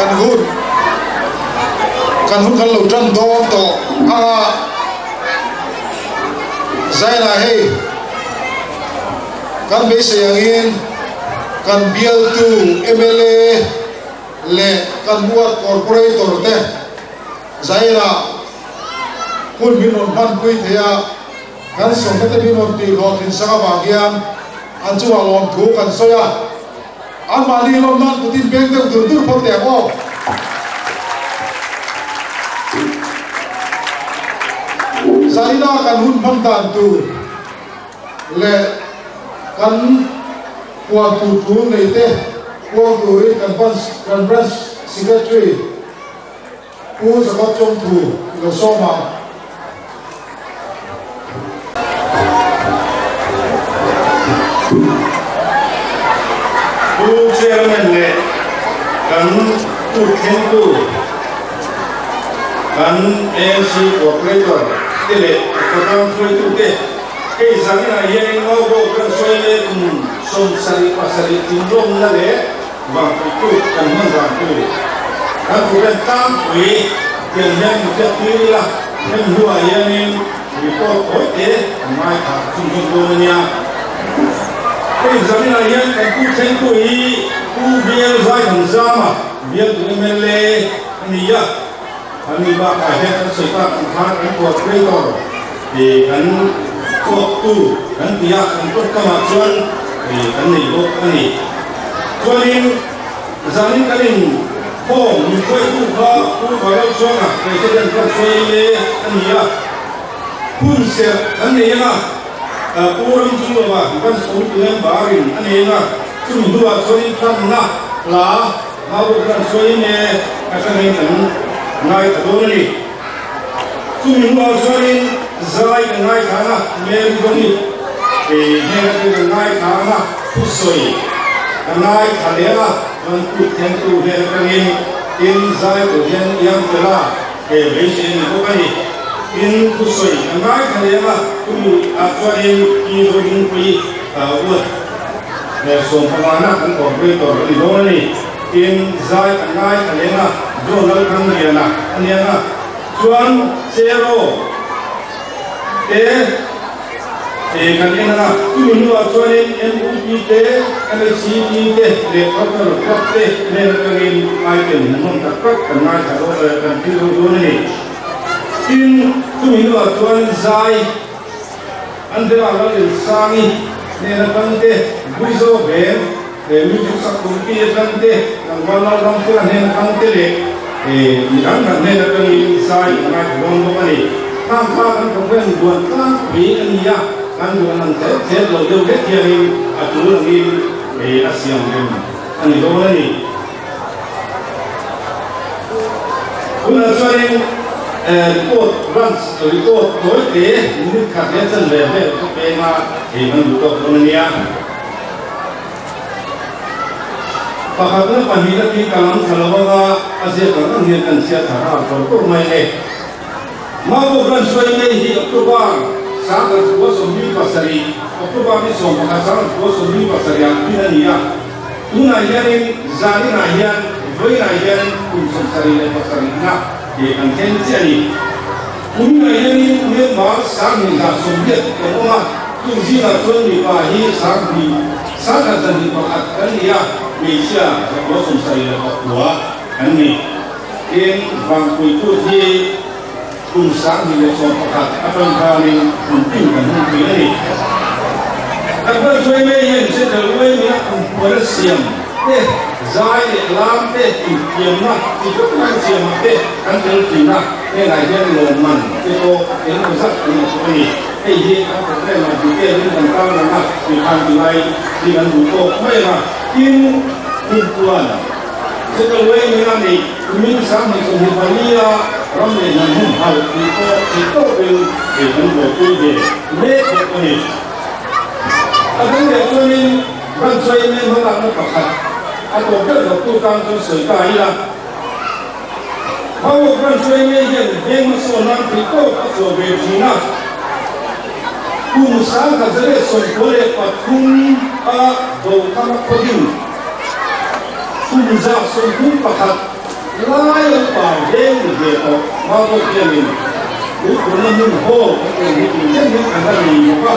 Kan hun kan hun kan lo tan dawn tawh anga zaina hei kan beisei angin kan bialtu MLA leh kan ward corporator te zaina hun min rawn hmanpui thei a kan sawmna te min rawn tih hlawhtlin sak avang hian an chungah lawmthu kan sawi a. An mahni lawm nan kut in beng deuh dur dur phawt teh ang aw. Zaina kan hun hmang dan tur leh kan puan tur thu nei te puang turin kan kan branch secretary Pu Jacob Chawngthu i lo sawm ang. Pu Chairman leh kan kut thlengtu kan ANC Cooperator te leh khawtlang hruaitute hei zaninah hianin Maubawk kan sawi leh kum 77 tlinlawmna leh Vangpui kut kan hman vang tu kan program tlangpui tiang hian infiak tir ila hemi hnuah hianin report tawi te kan ngaithla chhunzawm dawn a nia. Hei zaninah hian kan pu thlengtu hi Pu BL Zaithanzama bialtu mla a ni a. Ani ba ka hian kan sawi tak ang khan kan corporator kan kawktu kan ti a kan kawt kamah chuan kan nei bawk a ni. Chuanin zanin kan in khawm min hruaitu kha Pu Vanlalchuanga President kan hruai le a ni a. Hun serh kan nei anga Pu Ramchunglova kan committee member in a nei anga chumi hnuah chuanin tlanna hla Maubawk kan hruai nge atangin kan ngai ta dawn a ni. Chumi hnuah chuanin zai kan ngai thla anga Mary Dawni hnen atangin kan ngai thla anga thusawi kan ngai thla leh anga chuan kut thlengtu hnen atangin tin zai tur hian iang fela beisei a ni bawk a ni. Tin thusawi kan ngai thla leh anga chumi ah chuanin Pi Zohmingpuii uat 15 na kan corporator a ni dawn a ni. Tin zai kan ngai thla leng a, John Lalthangliana a ni ang a, chuan Chero te kan en ang a, chumi hnuah chuanin MUP te, MHCP te leh Cultural Club te hnen atangin item hmuhnawm tak tak kan ngaithla dawn kan thil ho dawn a ni. Tin chumi hnuah chuan zai Angela Lalrinsangi hnen atang te, Buizo Veng music sak kumpi atang te, Tlangval Lalramfela hnen atang te leh mi dang dang hnen atangin zai kan ngaithla dawn bawk a ni. Khang kha kan program duan tlangpui a ni a, kan duan ang thet thet lo deuh hlek hianin a tul angin a siam rem a ni dawn a ni. Tunah chuanin report runs report tawi te minute khat leh chan ve vel ka peng a, hei kan duh tawk dawn a nia. Pakhatna pahnihna khi ka lam thla lo anga a ziak ang ang hian kan chhiat thar a kawr kawr mai nge. Maubawk ran hruai ngei hi October 1977, October ni 11 1977 ah pin a ni a. Tunah hianin zaninah hian vawiinah hian kum 77 na kan thleng chiah a ni. Kuminah hianin Myanmar 2180 kan awm a, chung zingah chuan mipa hi 1121 kan ni a, hmeichhia 179 kan ni. Tin, vangpuitu hi kum 2011 atang khanin kum tin kan hun thin a ni. Kan hman hruai mai hian Central Uaimia kum puan a siam te, zai leh lam te, infiamna chi hrang hrang siamah te kan tel thin a, hengah hian lawmman te pawh engemaw zat kan la thawk a ni. Hei hi kan programme ah detail in kan tarlang a, mikhan tilai hi kan duh tawk mai ang a. Tin, kum puan Central Uaimia nei kumin 2024 a ram leh hnam hun halh tih pawh theih tawpin hei kan buaipui ve mek bawk a ni. A dang leh chuanin branch yma hmalakna pakhat a tawp deuh dawktu tan chuan sawi ta ila. Power branch yma hian veng hmasawn nan theih tawp a chhuah ve thin a. Kum 1993 a Dothanga khawding kum 131 lai a upa veng ni ve tawh Maubawk hianin puipunna hmun haw kan awm hi tun thleng hian kan la nei bawk a.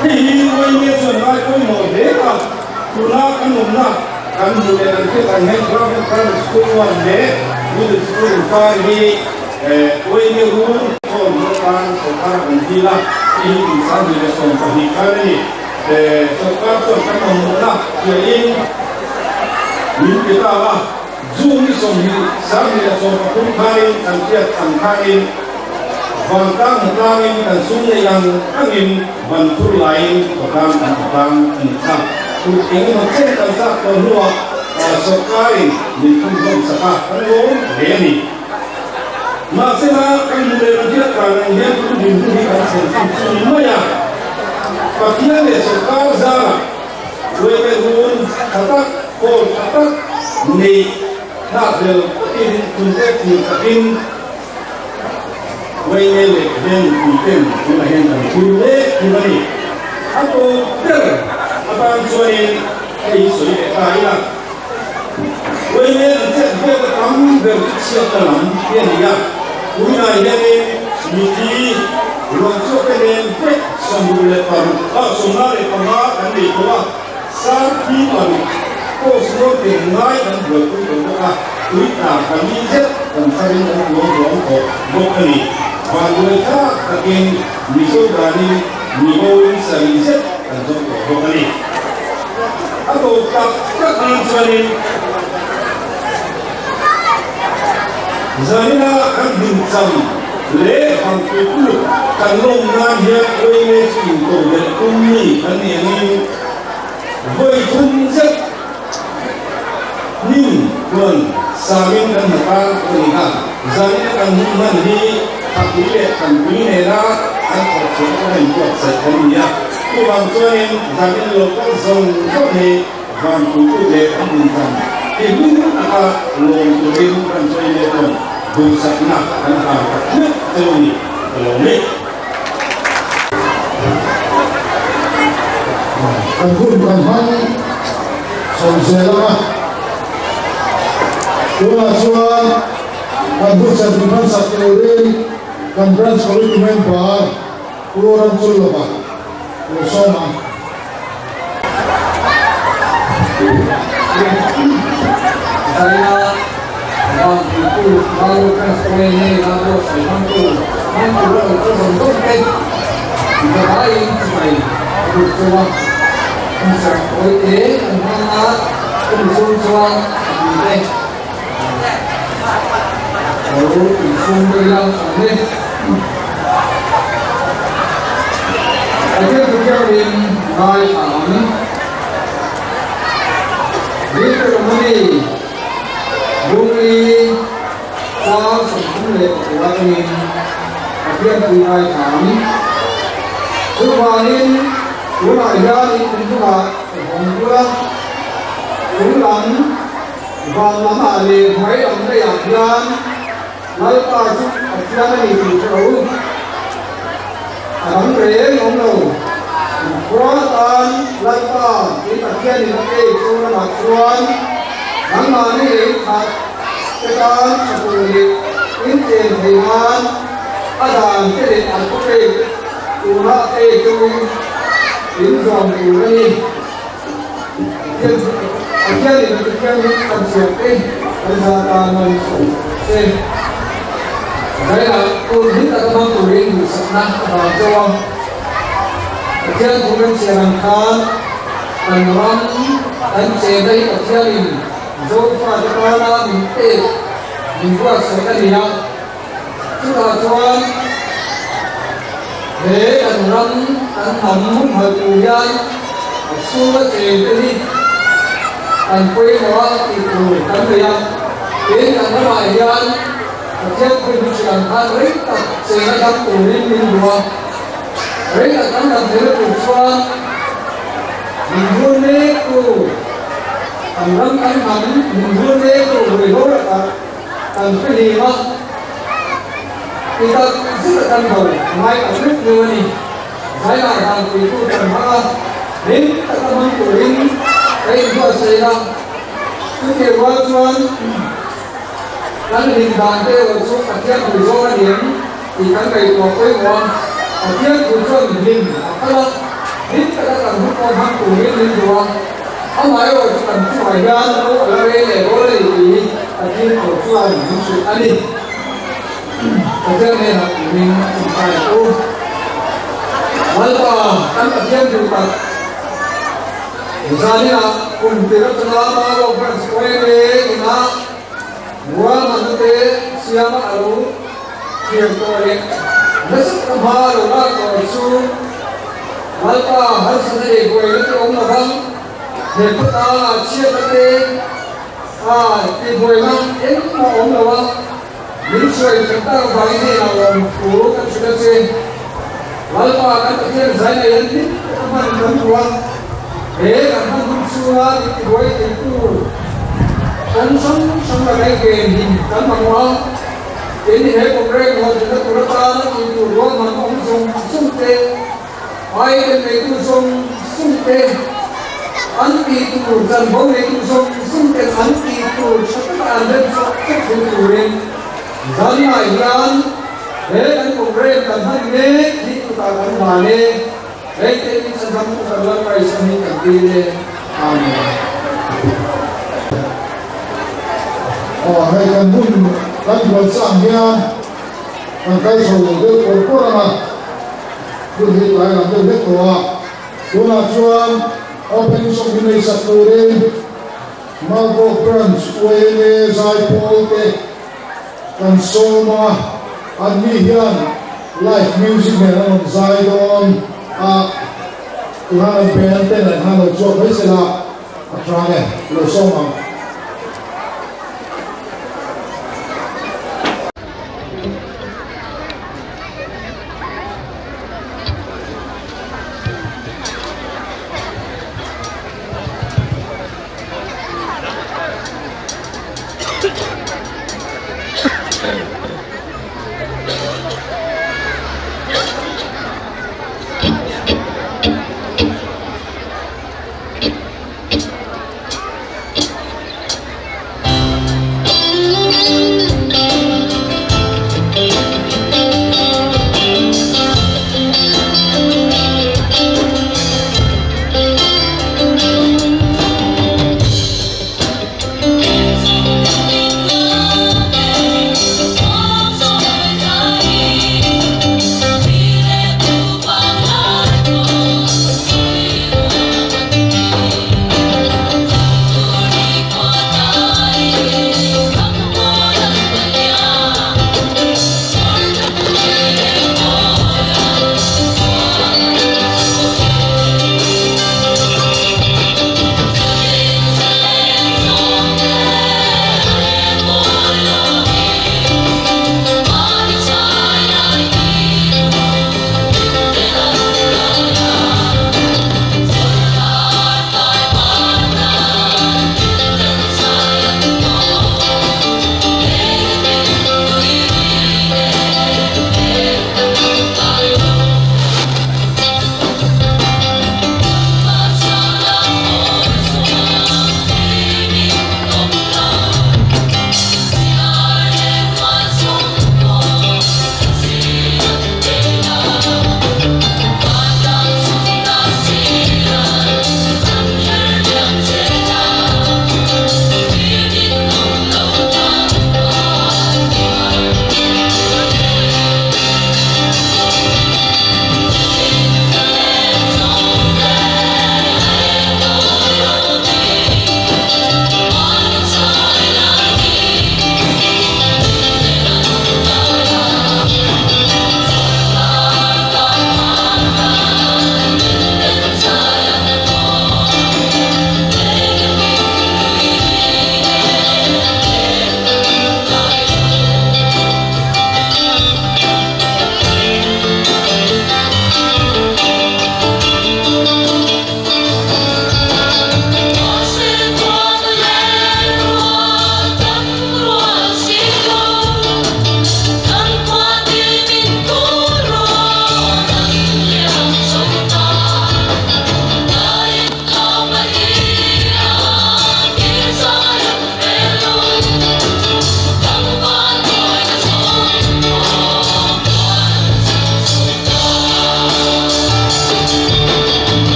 Hei hi yma chuan ngai pawimawh hle a, tuna kan awmna kan hmuh leh kan hriat ang hian Government Primary School 1 leh Middle School inkar hi yma rul thawn hmang tan sawrkar a kan dil a, hei hi kum 2012 khan a ni. Sawrkar chuan kan mamawhna hriain min pe ta a, June ni 20 2013 khanin kan hriat ang khanin vantlang hnatlangin kan sum neih ang angin ban thur laiin khawtlang kan khawtlang a ni kha. Kut engemaw chen kan tlak tawh hnuah sawrkarin min thunzawm sak a, kan lawm hle a ni. Mahsela kan hmu leh kan hriat dan ang hian tun dinhmun hi kan thlen chin chu ni mai a, Pathian leh sawrkar zarah Uaime run tha tak, kawl tha tak neih thlakhlel takin tunte thlir takin Uaime leh veng mipui ten tunah hian kan thlir mek thung a ni. A tawp ber atan chuanin hei hi sawi leh ta ila. Uaime an chet vel a tam ber chu chhiatna lam hi a ni a, tuinah hianin mithi ruang chhuak te nen vek 66 ah 45 kan nei tawh a, 35 post nawn tir ngai kan buaipui tawh bawk a. Tui tla pali zet kan tharin an tuam ruang tawh bawk a ni. Vanduai thlak takin Mizo danin Miboin sarih zet kan zawng tawh bawk a ni. A tawp tak tak nan chuanin zanina kan hlimcham leh Vangpui Kut kan lawm nan hian yma chu intodelh tum mi kan ni angin vawi thum zet Hnim chuan samin kan hna tan a ni a, zanina kan hun hman hi thapui leh thanpui nena kan thawk chhuah atanga inbuatsaih kan ni a. Chuvang chuanin zanin local zawng zawng hi vanpuitu leh an inthlan hi hlim taka lawm turin kan sawi leh chuan duhsakna kan hlan tak meuh cheu a ni ka lawm e. Kan hun kan hmang chho zel ang a, tunah chuan kan hun serh min hmansak turin kan Branch Committee Member Pu Ramchullova lo sawm ang. Zaina Vanpuitu Mau Branch Committee nena buatsaih hmangtu hmangtu a lo kal zawng zawng te zavaiin chibai a lut chauh a. Concert tawi te an hmang a, chumi chhung chuan a pui te lo insum deuh ila ang e. Pathian thu thianghlim ngai ang. Deuteronomy Bungli chang 35 atangin Pathian thu ngai ang. Chuvangin tunah hian in inchungah ka hawng bul a, chung lam van lamah leh hnuai lam daihah hian Lalpa chu Pathian a ni tih hre rawh u. A dang reng awm lo. Inkhua atan Lalpa in Pathianin a pek chu ramah chuan nangmahni leh in khat te tan tha tur leh in chen thei nan a dan te leh a thupek tura a pek chu in zawm tur a ni. Pathianin Pathian hi kan chhiar te kan za tan man se. Zaiah tun hi taka hmang turin duhsakna a vang chauh a. Pathian thu kan chhiar ang khan kan ram kan chenna hi Pathianin Zofate tana min pek min buatsaih a ni a. Chutah chuan he kan ram kan hnam humhalh tur hian a chhunga cheng te hi kan pawimawh a tih tur kan nei a. Tin, kan ramah hian Pathian pawimawh hrilh ang khan rei tak cheng a dam turin min duh a. Rei tak kan dam theihna tur chuan min rul mek tu, kan ram kan hnam min rul mek tu ruihhlo lakah Kan hre hlim a, ti tak zet a kan bo ngai tak meuh meuh a ni. Zaiah dan puitu kan hmang a, hlim taka hmang turin ka inbuatsaih a. Chutih rual chuan kan hlim dan te erawh chu Pathian thu zawng a ni em tih kan ngaihtuah pawimawh a. Pathian thu chuan hlim a phal a, hlim taka kan hun pawh hmang turin min duh a. Amaherawh chu kan chungah hian ro a la rei leh dawn a ni tih hi Pathian tawh chuan min hrilh a ni. Pathian hnenah tumin a inkai a u. Lalpa kan Pathian duh tak zaninah kum tir atanga Maro Branch yma inah ruahmanna te siama a lo thlir tawh leh nasa taka hma a lo lak tawh chu Lalpa harsatna leh buaina te awm lovang, he khawtlang ah chhiatna te a tihbuaina engmah awm lo a, min hruai that tak avangin hnenah lawm thu kan hrilh a che. Lalpa kan Pathian zai nei an hlim taka hman kan duh a, he kan hman hun chhunga min tibuai theitu kawng hrang hrang la ngaihven him kan mamawh a, tin he programme hlawhtlinna tur atana tihtur ruahman awm zawng zawng te, Biden neitu zawng zawng te, an tih tur chanvo neitu zawng zawng ten an tih tur tha taka an rem chawk chawk thei turin zanlai hian he kan programme kan hman mek hi kutah kan hlan e, Reite in chhandam tu kan Lalpaisa hi kan dil e. Amen. Aw hei kan hun kan buan sa ang hian kan kal chho lo deuh pawr pawr ang a, hun hi tlai lam deuh hlek tawh a, tunah chuan opening song hi nei sak turin Maubawk Branch YMA Zaipawl te kan sawm a, an ni hian live music nen an rawn zai dawn a, tihan an band te nen khan lo chhuak mai sela a tha e, lo sawm ang.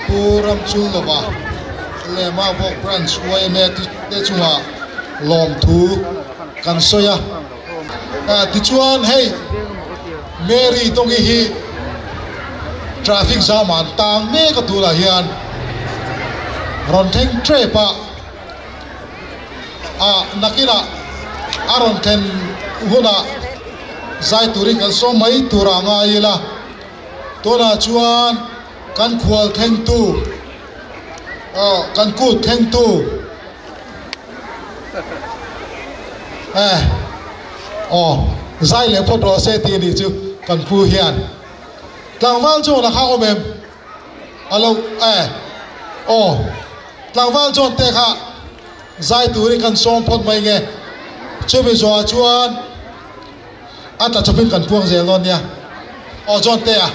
Pu Ramchunglova leh Maubawk Branch yma te chungah lawmthu kan sawi a. Tichuan hei Mary Dawngi hi traffic jam ah an tang mek a tunah hian rawn thleng tep a, ah nakinah a rawn thlen hunah zai turin kan sawm mai tur ah ngai ila tunah chuan kan khual thlengtu aw kan kut thlengtu Eh aw zai leh phawt rawh se tih anih chu kan pu hian tlangval chuan a kha awm em alo eh aw tlangval chuan te kha zai turin kan sawm phawt mai nge chumi zawhah chuan a tla chawpin kan puang zel dawn nia aw chuan te a.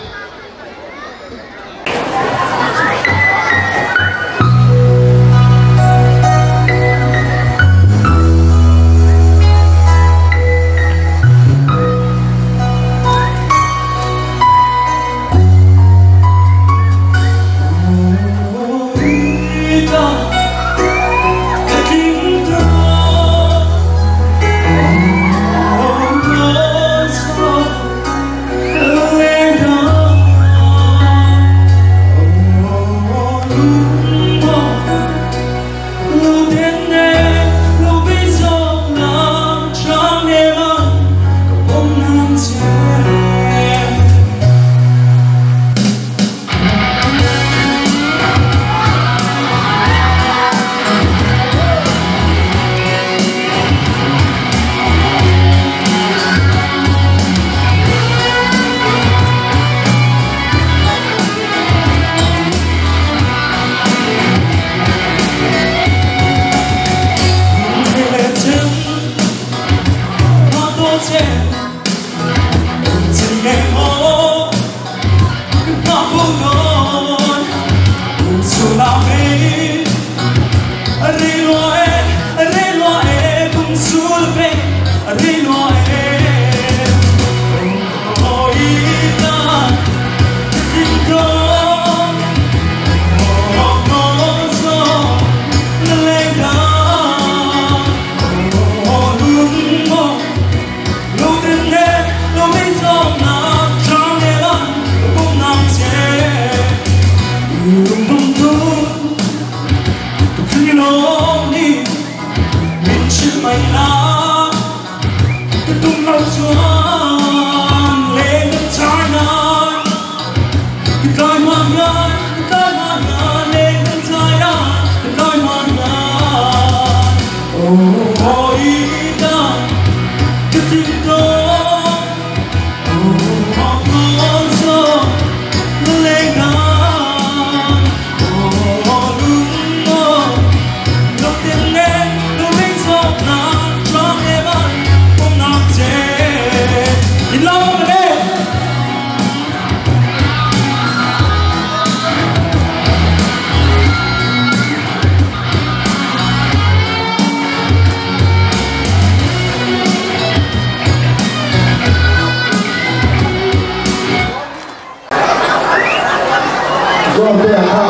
Zawmte a kha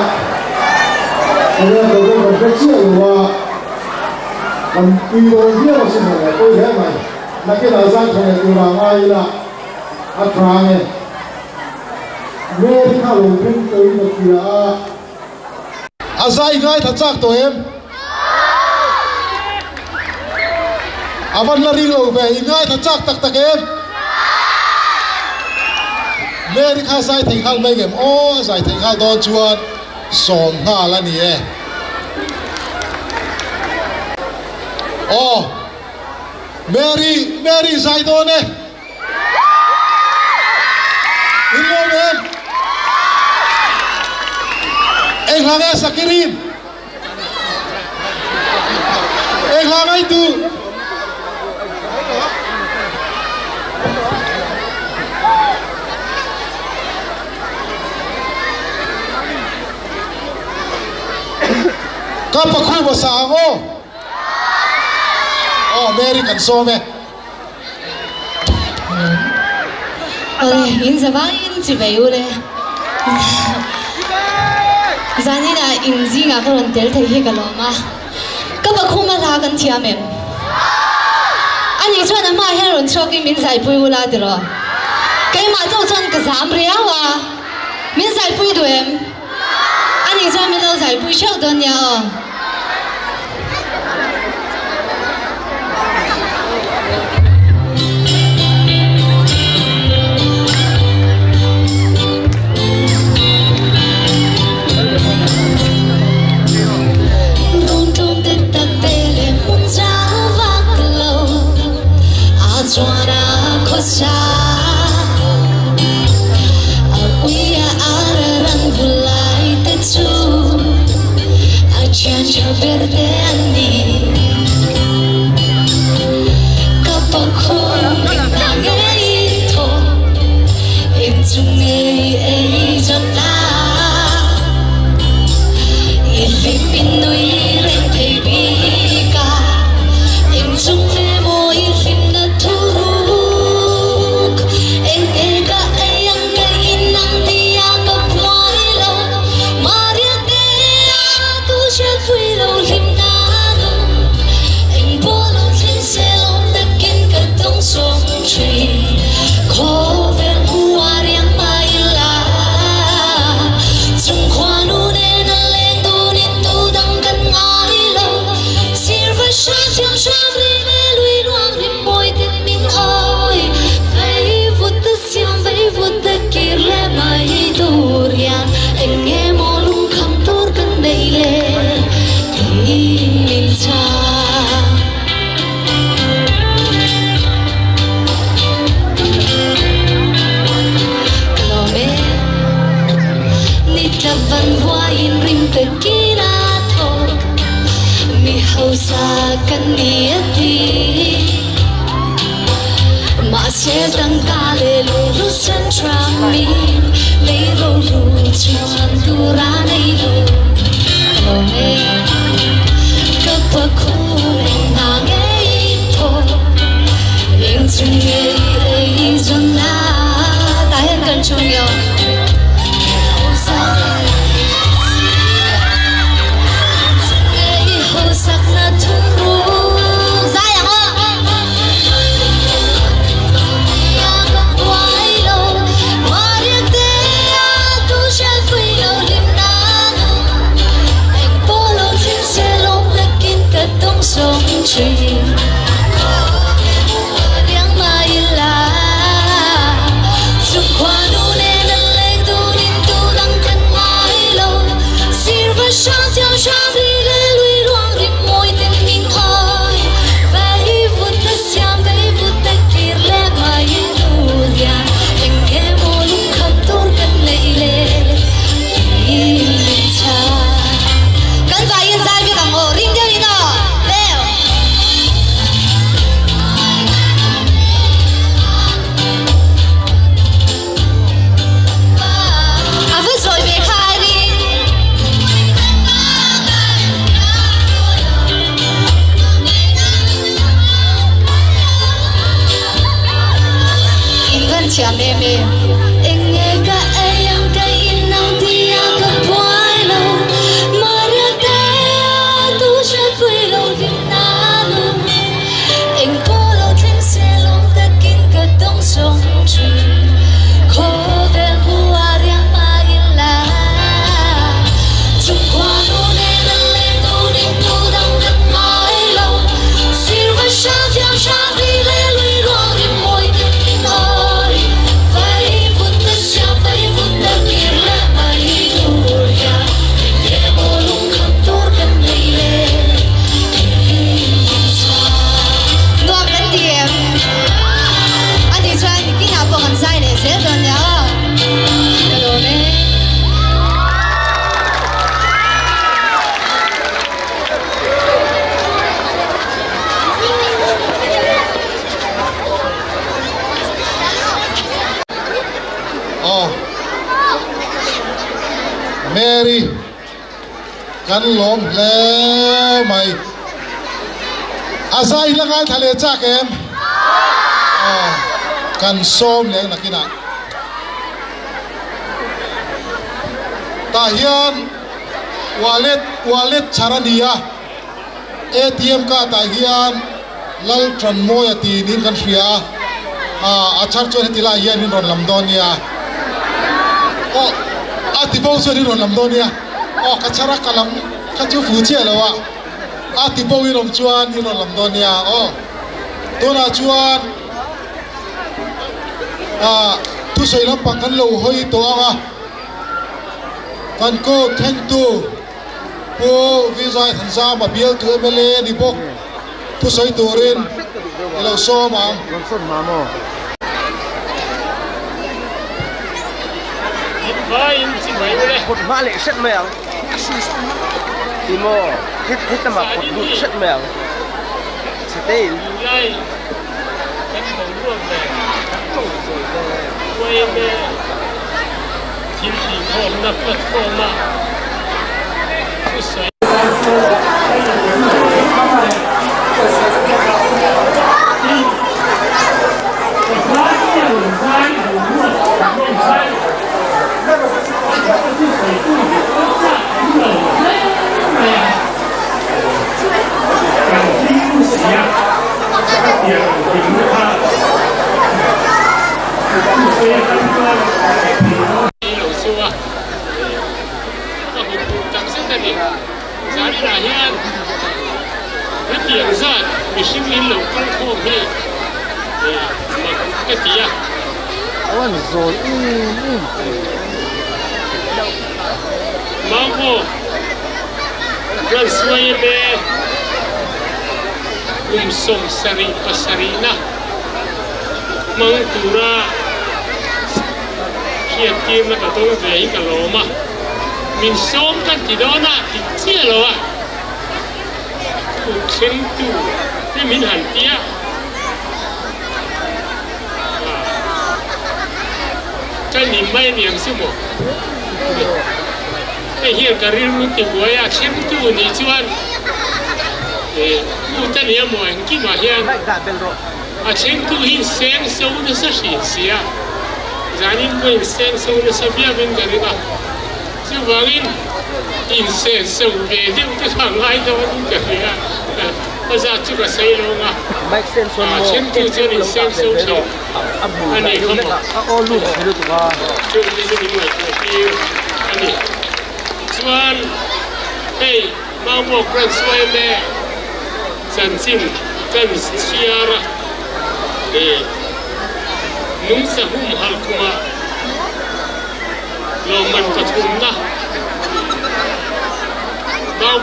enge program kan hre chiah lo a, kan tui dawn viau a sin le, pawi hle mai. Nakinah zai tha leh tura ngai ila a tha ange. Mary kha lo thleng tawhin a hria a. A zai ngaithla chak tawh em? A van la ring lo ve, i ngaithla chak tak tak em? Mary kha zai thei nghal mai ngem? Aw, a zai thei nghal dawn chuan sawm nghal a ni e. Aw, Mary, Mary zai dawn e. In lawm em? Eng hla nge Sakirin? Eng hla ngai tu? Ka pakhu ba sa ang aw. Aw Mary kan sawm e. Awle, in zavaiin chi vei u le. In zingah ka rawn tel thei hi ka lawm a, ka pakhuma hla kan thiam em? Ani chuan a hmaah hian rawn chhuakin min zaipui ula tiraw? Keimah chauh chuan ka zam riau a, min zaipui duh em? Ani chuan min lo zaipui theuh dawn nia aw. Mary kan lawm hle mai a zai la ngai thla leh chak em kan sawm leh nakinah tah hian. Wallet wallet chhar a ni a, ATM card ah hian Laltanmawia tih niin kan hria a, ah a chhar chuan heti lai hian in rawn lam dawn nia. Aw a ti bo chuan in rawn lam dawn nia. Aw ka chhar a ka lam kha chu fu chiah lo a, a ti bo in awm chuan in rawn lam dawn nia. Aw tunah chuan ah thusawi lampang kan lo hawi tawh ang a. Kan court thlengtu Pu Vijay Thanzama bialtu mla ni bawk thusawi turin i lo sawm ang. Thil tihkhawmna platform-a thusawi. Lo chu a ka hmu pur tak zet a ni. Zaninah hian hetiang zat mihring in lo kal khawm hi mak ka ti a. Maubo chuan Suaime kum 77 na hmang tura hriattirna ka dawng ve hi ka lawm a, min sawm ka ti dawn a ti chiah lo a, kut thlengtu te min han ti a, ka ni mai aniang chu maw, hei hian ka rilru ti buai a, thlengtu nih chuan kut a nia maw engkimah hian. A thlengtu hi seng so nasa hrin si a, zanin pawhin seng so nasa viauin ka ring a, chuvangin insen so ve deuh te kha ngai dawnin ka hria a, a zat chu ka sawi lo ang a, a thlengtu chuan inseng so thin a ni kha maw? Chung te chu min ngaihtuah tir a ni. Chuan hei Maubawk Branch yma Chanchin kan chhiar a, he nungcha humhalh khumah lawmman pathumna Mau.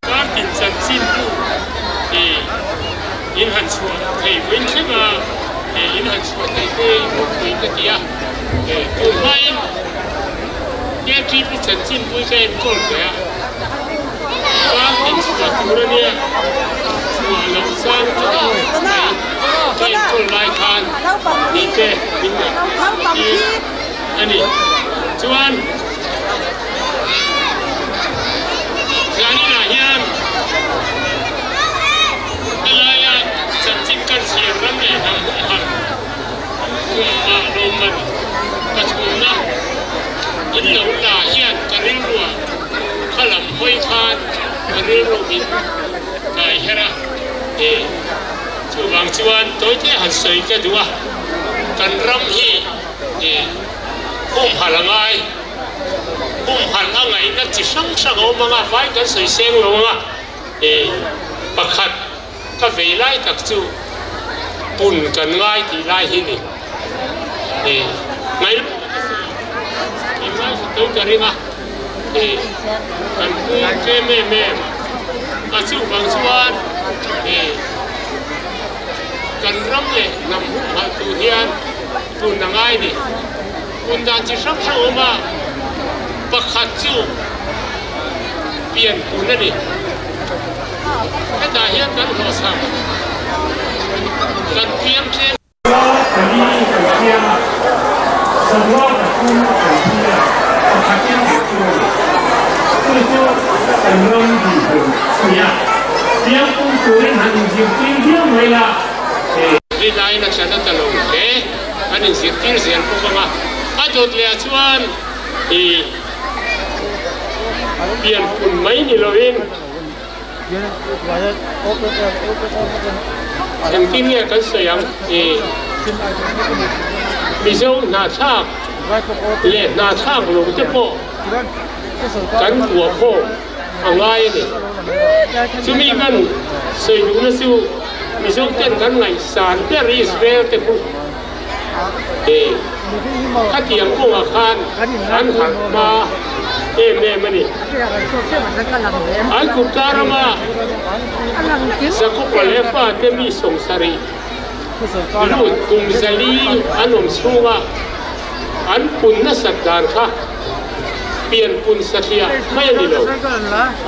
Kartin chanchin bu in han chhuah thei vawiin thleng a, in han chhuah thei te ropui ka ti a, tun hmain KTP chanchin bu hi ka enkawl ve a, kartin chhuah tur a nia, chhuah loh chang chu a awm mai, ka enkawl lai khan tih te min ngaihtuah tir a ni. Chuan zaninah hian helaia chanchin kan chhiar ram leh hnam humhalh kum mah lawmman pathumna in lo la hian ka rilruah kha lam hawi khan ka rilru min kai her a, chuvang chuan tawite han sawi ka duh a, kan ram hi Humhalh a ngai. Humhalh a ngaihna chi hrang hrang a awm ang a, vai kan sawi seng lo ang a, pakhat ka vei lai tak chu pun kan ngai tih lai hi ni. Ngaih. tho ka ring a, eh kan pung tlem em em a chuvang chuan eh kan ram leh hnam humhalh tur hian tun a ngai ni. Hun dan chi hrang hrang awm a, pakhat chu pian pun a ni. Hetah hian kan hlawhchham, kan piang tlem. Pali kan piang a, 5 pathum kan thi a, pakhatin kan chu a ni. Chu chu kan ram dinhmun a ni a, piang pum turin han inzirtir viau mai la. Rinaiin a tla na ta lo hle. An inzirtir zel bawk ang a, a dawt leh ah chuan i pian pun mai ni lovin engtin nge kan sawi ang i Mizo hnahthlak leh hnahthlak lo te pawh kan kuah khawm a ngai a ni. Chumi kan sawi duhna chu Mizo ten kan ngaihsan ber Israel te khu e khatiang kawngah khan an harh hma em em a ni. An kut rama Jakob-a leh fate mi 70 lut kum 400 an awm chhunga an pun nasat dan kha pian pun satliah mai a ni lo.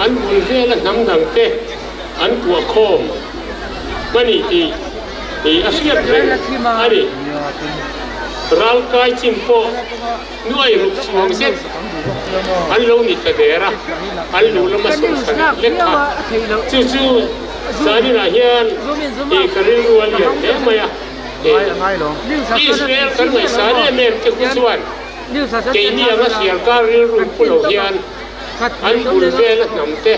An bul vela hnam dang te an kuah khawm a ni tih hi a hriat reng a ni. Ral kai chin pawh nuai ruk chhuang zet an lo ni ta der a, an luh lama 70 lek kha. Chu chu zaninah hian i ka rilru a lian hle mai a. Israel kan ngaihsan em em te khu chuan keini anga hrialkar rilru pu lo hian an bul vela hnam te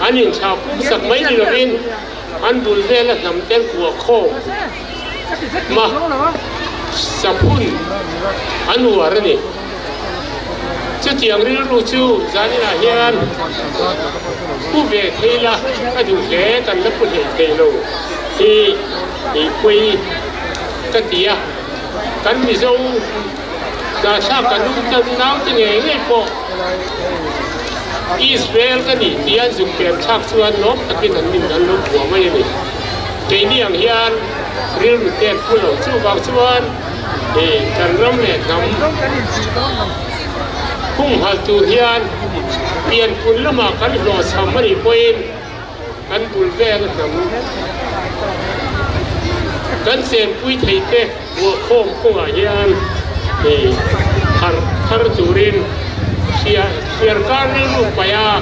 an inthlah pum sak mai ni lovin an bul vela hnam te an kuah khawm ma saphun an uar a ni. Chutiang rilru chu zaninah hian pu ve thei la ka duh hle kan la pu hlei thei lo hi i pawi ka ti a. Kan Mizo hnahthlak kan u tan naute ngei ngei pawh Israel ka nih tih an zuk pem thlak chuan lawm takin an nin an lo buah mai a ni. Keini ang hian rilru tet pu lo chuvang chuan kan ram leh hnam humhalh tur hian pianpun lamah kan hlawhchham a nih pawhin kan bul vel hnam kan chenpui thei te buah khawm kawngah hian harh thar turin hriarkar rilru paih a,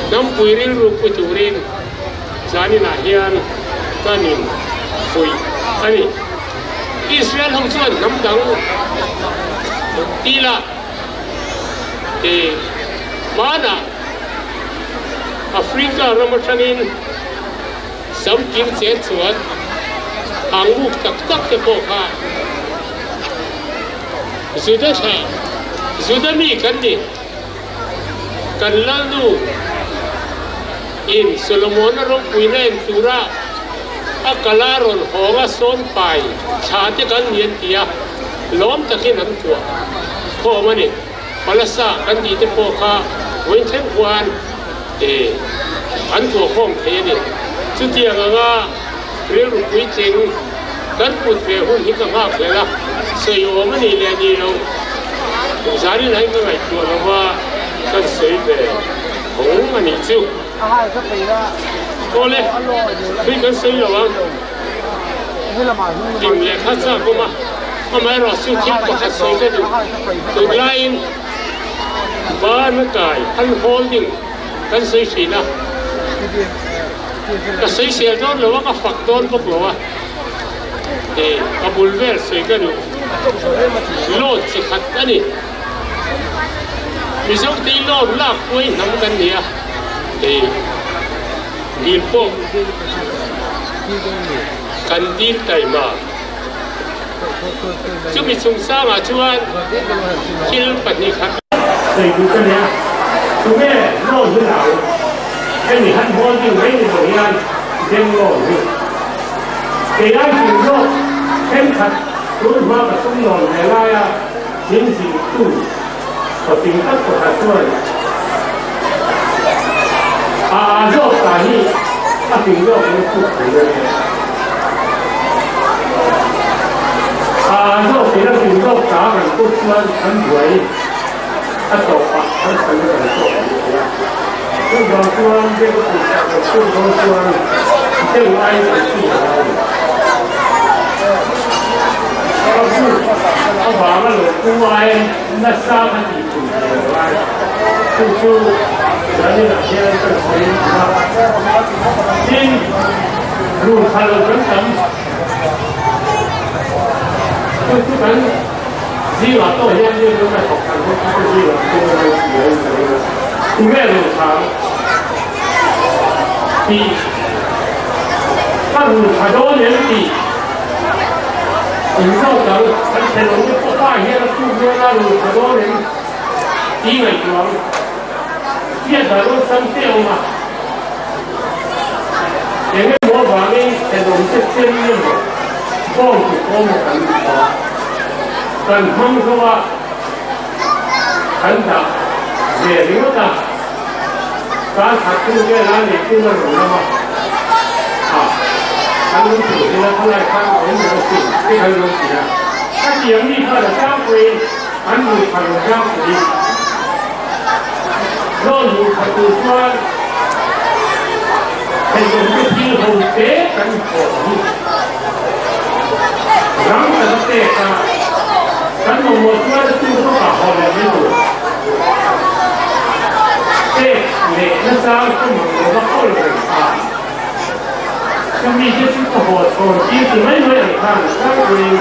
hnampui rilru pu turin zaninah hian kan in fuih a ni. Israel ho chuan hnam dang tila hmanah Africa ram atangin sam kir chet chuan hang muk tak tak te pawh kha Juda thlah Juda mi kan ni. Kan lalnu in Solomon-a ropuina en tura a kala rawn hawnga sawn pai thla te kan ni an ti a, lawm takin an kuah khawm a ni. Palasa kan tih te pawh kha vawiin thleng khuan an kuah khawm thei a ni. Chutiang anga rilru puitling kan put ve hun hi ka nghak hlel a, sawi awm a nih leh ni lo zanin ah hian ka ngaihtuah lo va, kan sawi ve thawng a nih chu. Awle, thui kan sawi lo ang. Kim leh kha chak awm a, amaherawh chu thil pakhat sawi ka duh. Tunlaiin ban a kai han holding kan sawi thin a, ka sawi sel dawn lo a, ka fak dawn bawk lo a, ka bul vel sawi ka duh. Loan chi khat a ni. Mizo te hi loan lak puai hnam kan ni a, dil pawh kan dil taima. Chumi chungchangah chuan thil pahnih khat. Sawi duh ka nia, tunge loan hi lau? Hemi han holding mai ni lo hian bank loan hi kei ai tur zawk thenkhat tun hma ka sum nawn ve lai a. min zilhtu pafing tak pakhat chuan a a zawk ta hi a fing zawk in puk tur a ni a. A a zawk in a fing zawk ta kan put chuan kan buai a tawpah harsatna kan tawk ang thei a. Chuvang chuan bank pawisa kan put dawn chuan deuh aiin kan put a ngai a ni. Ka put avanga lo pu ai nasa ka tih tur thei lo lai. Chu chu zaninah hian kan sawi a. Tin, rul kha lo kan tam. Chu chu kan zingah pawh hian mi ram a thawk kan bawk te zingah pawh an lo ti a in ka ring a. Tunge rul tha ang tih ka rul tha dawn em tih in zawt ang. Kan thenawm te pawh pa hian a tuk dawn a rul tha dawn em tih ngaihtuah ang. Hriat dan awlsam te a awm a. Eng emaw avangin thenawm te chem emaw bawng tih pawh emaw kan hmu a, kan hmang zo a, kan dah ve ringawt a, kar khat hnu vela neitu a rawn lam a, a kan lo tur hian a thalai khan a awm lo asin te kan lo ti a, khatiang mi khan a tlangpuiin an hmu pha lo tlangpui. Loan hmuh khat tur chuan thenawmte thil ho te kan thawh hi rang taka pek a, kan mamawh chuan a tu bawkah haw leh mai tur. Pek leh nachang ka mang lova kawl reng kha. Ka mite chu ka haw chhawn tir ti mai mai ang khan tlangpuiin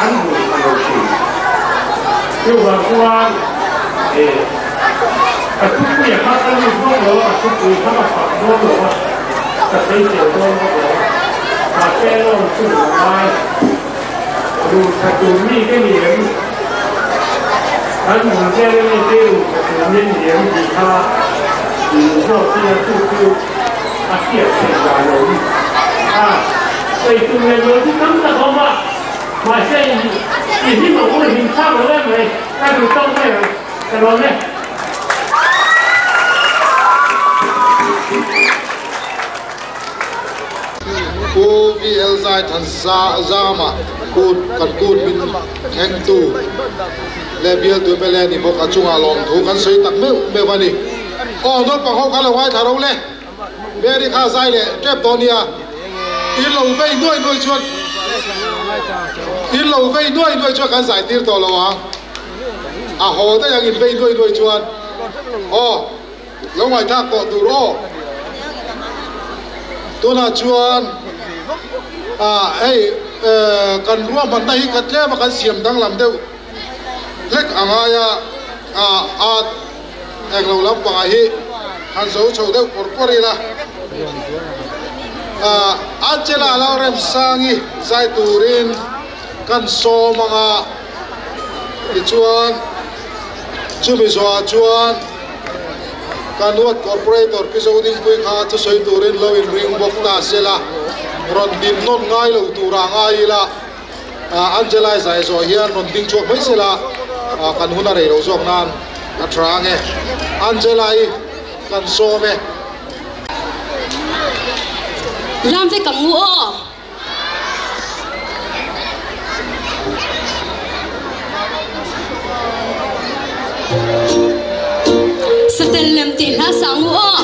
an hmu pha lo thin. Chuvang chuan eh ka thupuia kha ka lut vak lo a, ka thupui kha ka fak dawn lo a, ka sawi tel dawn vak lo a, mahse lawm chu la ngai rul tha tur mi ka ni em? Kan bul vel a mi te rul tha tur mi an ni em tih kha zawk ila chu chu a hriat theih dan a awm a, sawi tum leh nual chu tam tak a awm a. Mahse i hlim ang u, hlim thlak lo em mai, ka duh tawk mai ang, ka lawm e. Pu VL Zaithan Zama kut kan kut min thlengtu leh bialtu mla ni bawk a chungah lawmthu kan sawi tak meuh meuh a ni. Aw naupang ho kha lo ngaithla ro le. Mary kha zai leh tep dawn nia, in lo vei nuai nuai chuan in lo vei nuai nuai chuan kan zai tir tawh lo ang, a haw daih ang in vei nuai nuai chuan aw lo ngaihthlak tawh tur aw. Tunah chuan ah hei kan ruahmanna hi ka tlem a kan siam danglam deuh hlek a ngai a, ah a. Englo lampangah hi han zo chho deuh pawr pawr ila. Angela Lalremsangi zai turin kan sawm ang a, tichuan chumi zawhah chuan kan ward corporator Pi Zodingpui kha thusawi turin lo inring bawk ta sela, rawn din nawn ngai lo turah ngai ila. Angela-i zai zawh hian rawn ding chhuak mai sela kan hun a rei lo zawk nan a tha ang e. Angela-i kan sawm e. Ram vek ang u aw. Satel lem tih hla sang u aw.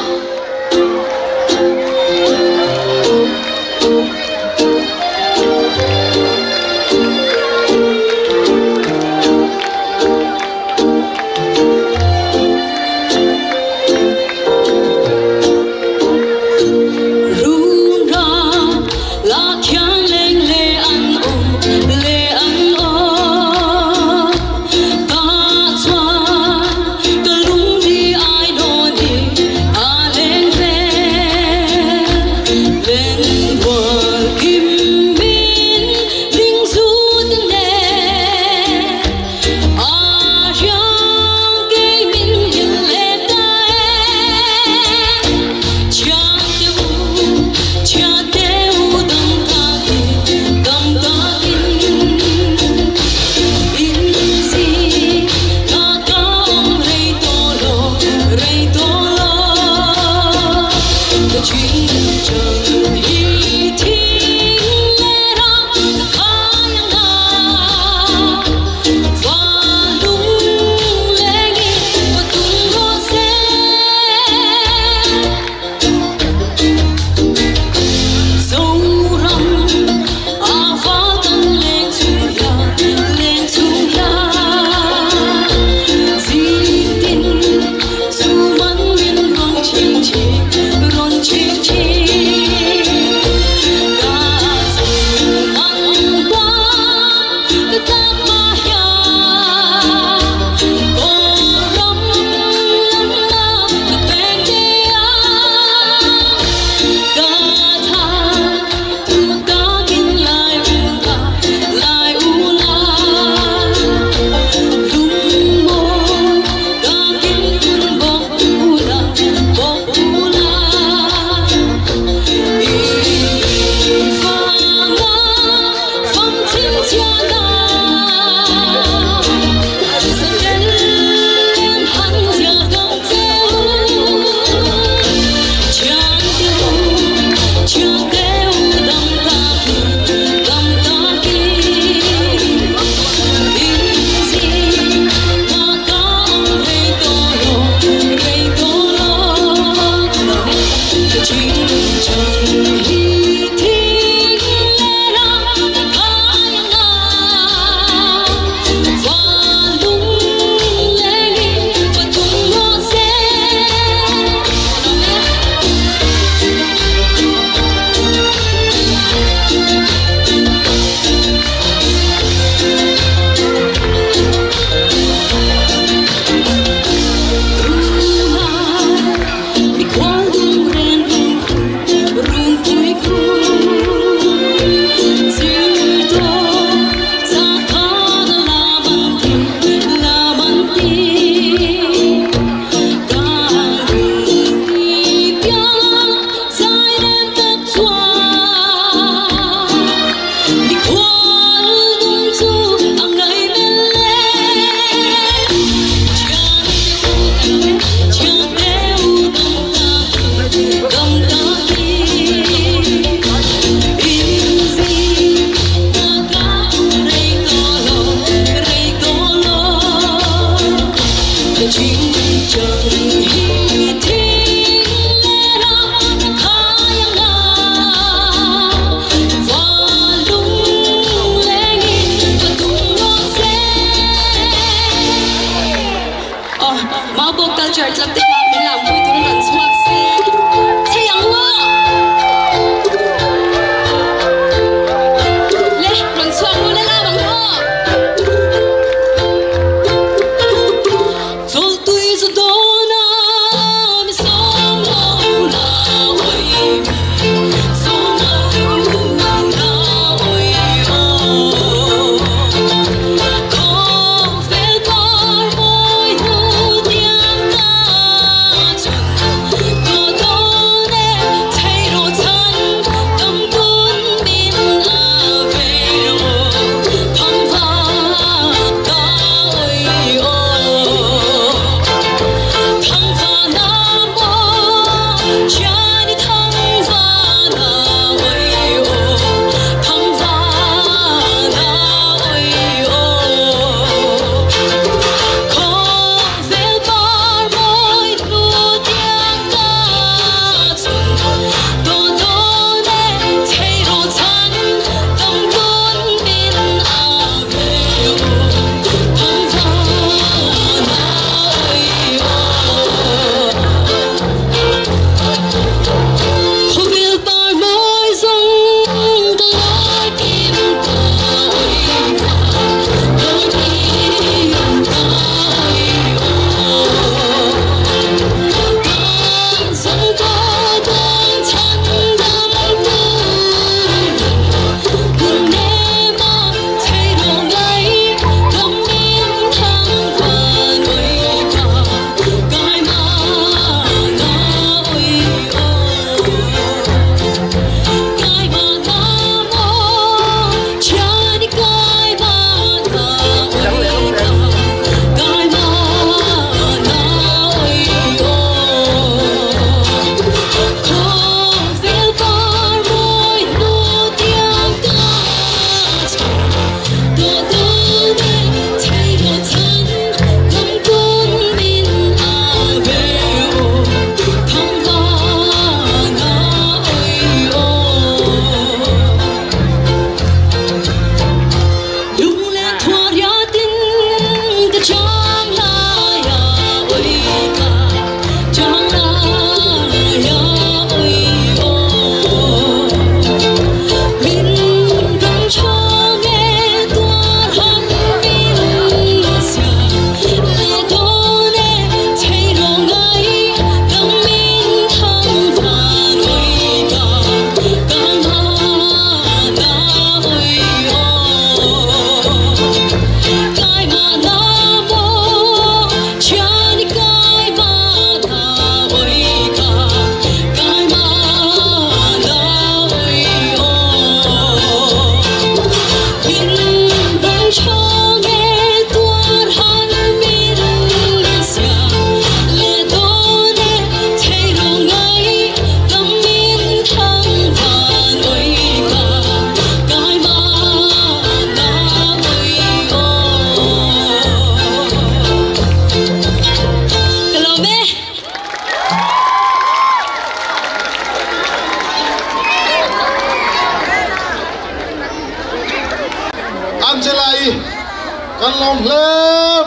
Kan lawm hle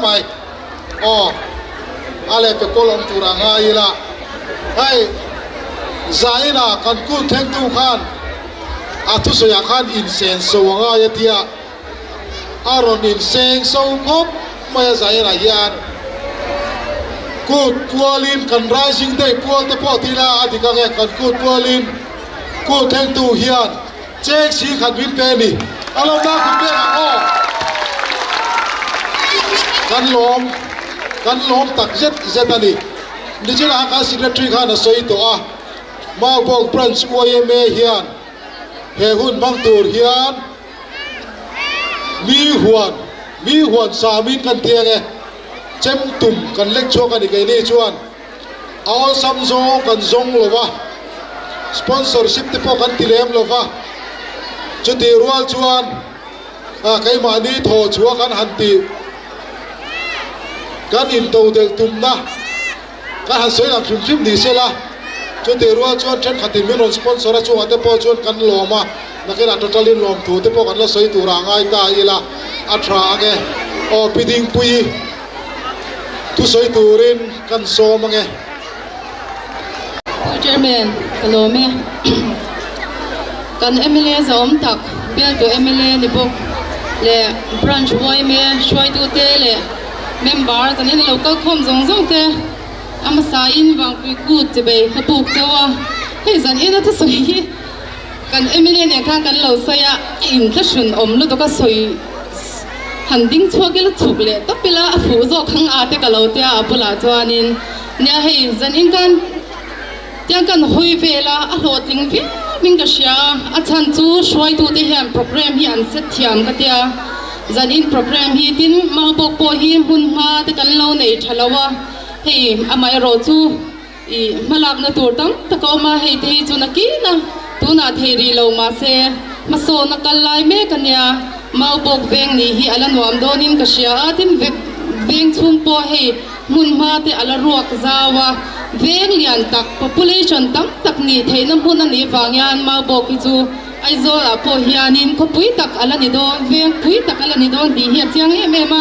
mai. Aw a leh pe kawl awm tur a ngai ila. Hei zaina kan kut thlengtu khan a thusawiah khan insen so a ngai a tia. A rawn inseng so khawp mai a zainah hian kut pualin kan Rising Day pual te pawh tila a dik ang e kan kut pualin kut thlengtu hian cheng si khat min pe a ni. A lawmna kut pek ang aw. Kan lawm kan lawm tak zet zet a ni. Nichinah khan Secretary khan a sawi tawh a, Maubawk Branch YMA hian he hun hmang tur hian Mi huan, mi huan samin kan ti ang e, chem tum kan lek chhuak a ni keini chuan a awlsam zawng kan zawng lo va, sponsorship te pawh kan ti lem lo va, chutih rual chuan keimahni thaw chhuah kan han tih kan intodelh tumna Kan han sawi lang hrim hrim ni sela, chutih rual chuan thenkhatin min rawn sponsor a chungah te pawh chuan kan lawm a, nakinah total in lawm thu te pawh kan la sawi tur ah ngai ta ila a tha ang e. Aw Pi Dingpui thusawi turin kan sawm ang e. Pu Chairman, ka lawm e. Kan mla zahawm tak, bialtu mla ni bawk leh Branch yma hruaitute leh Member zan in lo kal khawm zawng zawng te a hmasa in vangpui kut che bei ka buk chauh a, hei zan ina thusawi hi kan mla nen khan kan lo sawi a, a inthlahrun awm lutuk a sawi han ding chhuak ila chhuk leh tawp ila a fuh zawk ang a te ka lo tia a bulah chuanin nia hei zan in khan tiang kan hawi vel a, a hlawhtling viau in ka hria a, a chhan chu hruaitute hian program hi an set thiam ka tia. Zanin program hi tin Maubawk pawh hi hmun hma te kan lo nei tha lo a, hei amaherawh chu ih hmalakna tur tam tak a awm a, hei te hi chu nakin a tunah thei rih lo mahse hmasawn a kal lai mek a nia, Maubawk veng nih hi a la nuam dawnin ka hria a, tin veng chhung pawh hei hmun hma te a la ruak zau a, veng lian tak population tam tak nih theihna hmun a nih vang hian Maubawk hi chu Aizawlah pawh hianin khawpui tak a la ni dawn, veng pui tak a la ni dawn tih hi a chiang em em a.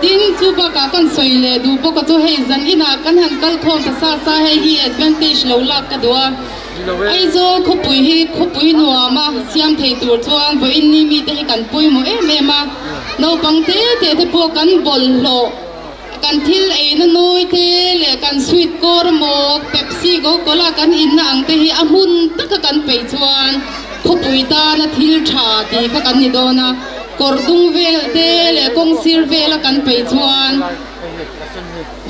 Tin, chu bakah kan sawi leh duh bawk a chu hei zan inah kan han kal khawm ta sa sa hei hi advantage lo lak ka duh a. Aizawl khawpui hi khawpui nuam a siam thei tur chuan vawiin ni mite hi kan pawimawh em em a. Naupang te te te pawh kan bawlhhlawh. Kan thil eina nawi te leh kan sweet kawr maw, Pepsi, Coca-Cola kan inna ang te hi a hmun taka kan peih chuan khawpui tana thil tha tih kha kan ni dawn a, kawr dung vel te leh kawng sir vela kan peih chuan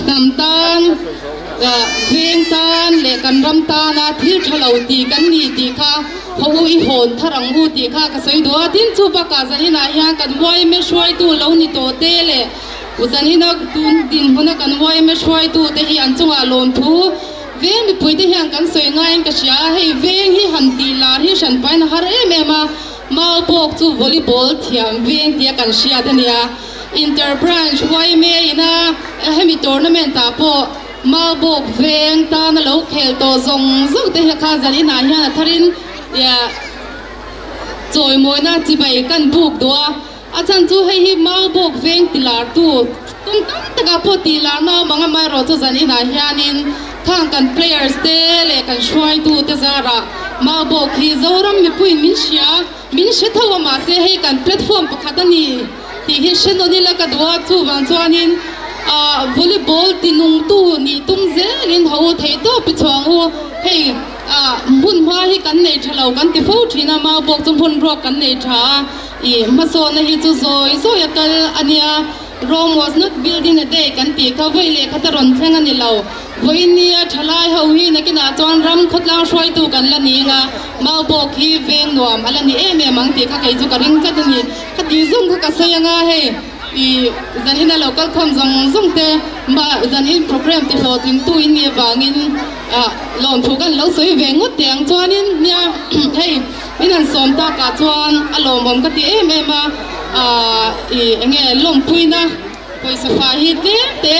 hnam tan, veng tan leh kan ram tana thil tha lo tih kan ni tih kha haw u i hawn thar ang u tih kha ka sawi duh a. Tin, chu bakah zaninah hian kan yma hruaitu lo ni tawh te leh Zanina tun dinhmuna kan yma hruaitute hi an chungah lawmthu veng mipuite hian kan sawi ngaiin ka hria a, hei veng hi han tih lar hi hran pahin a har em em a, mau bawk chu volleyball thiam veng tia kan hriat a nia. Inter Branch yma ina hemi tournament ah pawh mau bawk veng tana lo khel tawh zawng zawng te kha zaninah hian a tharin chawimawina chibai kan buk duh a. A chhan chu hei hi Maubawk veng ti lartu tum tam takah pawh tih larna awm ang amaherawh chu zan inah hianin khang kan players te leh kan hruaitu te zarah Maubawk hi Zoram mipuiin min hria, min hre tho a mahse hei kan platform pakhat a ni tih hi hre nawn ila ka duh a, chuvang chuanin ah volleyball ti nungtu nih tum zelin ho u theih tawp i chhuang u hei ah hmun hma hi kan nei tha lo kan ti fo thin a Maubawk chu hmun ruak kan nei tha a. I hmasawnna hi chu zawi zawi a kal a nia, Rome was not built in a day kan tih kha vawi leh khat a rawn thleng a ni lo. Vawiin nia thalai ho hi nakinah chuan ram khawtlang hruaitu kan la ni anga, mau bawk hi veng nuam a la ni em em ang tih kha kei chu ka ring tlat a ni. Khati zawng kha ka sawi anga hei i zanin a lo kal khawm zawng zawng te mah zanin program ti hlawhtlingtu in nih avangin ah lawmthu kan lo sawi ve ngawt teh ang chuanin nia hei. Min han sawm takah chuan a lawmawm ka ti em em a, aah ih eng nge lawmpuina pawisa fai hi tlem te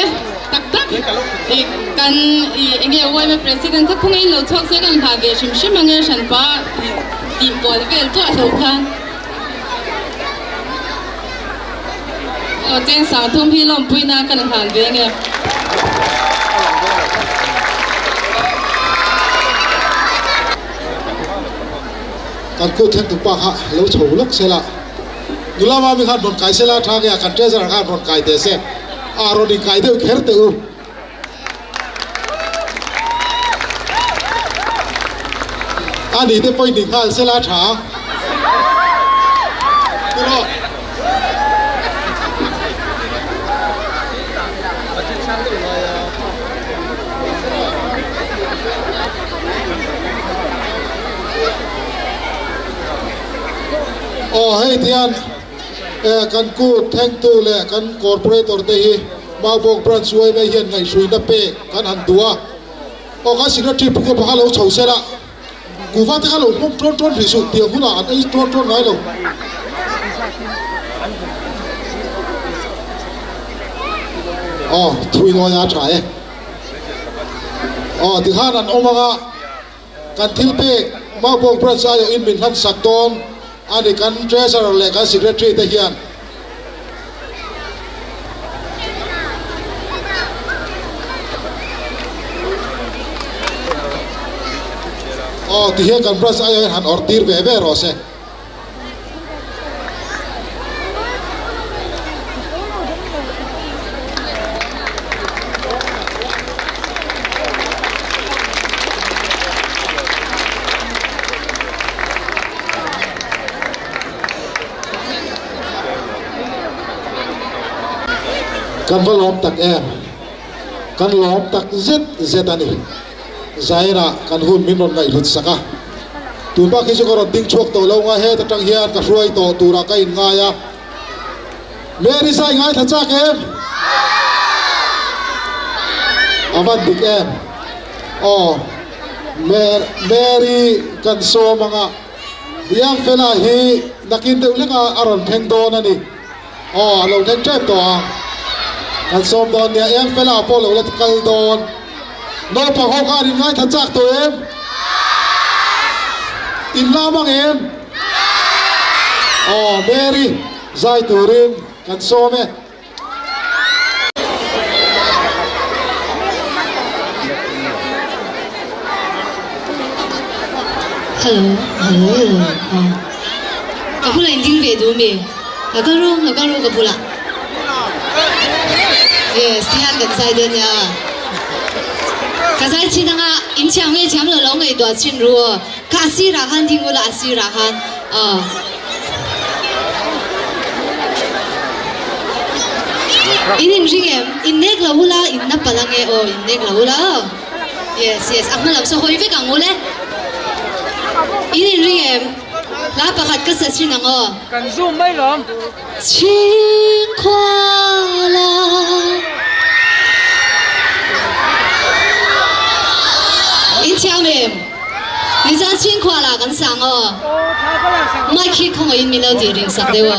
tak tak ih kan ih eng nge yma president kha khawngaihin lo chhuak se kan hlah ve hrim hrim ang e hranpa ih tih kual vel duah lo khan. O cheng sang thum hi lom puina kan han ve nge. Kan ku then tu pa kha lo chho lok sela nula ma mi khan ron kai sela tha ge kan treasure khan ron kai te se a ron in kai deu kher te u ani te poi ding hal sela tha tiro oh hei tian kan ku thank tu le kan corporator te hi Maubawk branch uai mai hian ngai hrui na pe kan han dua o ka secretary pu ko pakha lo chho sela kuwa te kha lo mum tron tron ri su tiang huna an ei tron tron ngai lo oh thui lo ya tha e oh ti khan an omanga kan thil pe Maubawk branch ayo in min han sak ton ani kan treasurer le kan secretary te hian oh ti hian kan branch ayo han or tir ve ve ro se kan va lom tak em kan lom tak zet zet ani zaira kan hun min ron ngai hlut saka tun ba khi chu ka ron ding chuak to lo nga he ta tang hian ka hruai to tura ka in ngai a Mary sai ngai tha chak em avan dik em oh Mary kan so manga yang fela hi nakin deuh leka aron theng don ani oh lo theng trep to a kan som don nia em fela pawh lo la kal don no pa ho kha rin ngai tha chak to em in la mang em oh Mary zai turin kan som e. Hello hello hello ka pula in ding ve du mi ka ru ka ru ka pula. Yes, tihan kan sai den ya. Ka sai chi danga in chiang nge chiam lo lo ngai do chin ru. Ka si ra khan ding la si ra khan. In in ring em in nek la hula in na palang e o in nek la hula. Yes yes, ang malam so hoi ve kang ule. In in ring em la pakhat ka sa chin ang o. Kan zoom mai lom. Ching khwa la in chiang em ni za ching khwa la kan sang o mai khi khong in mi lo ti ring sak dewo.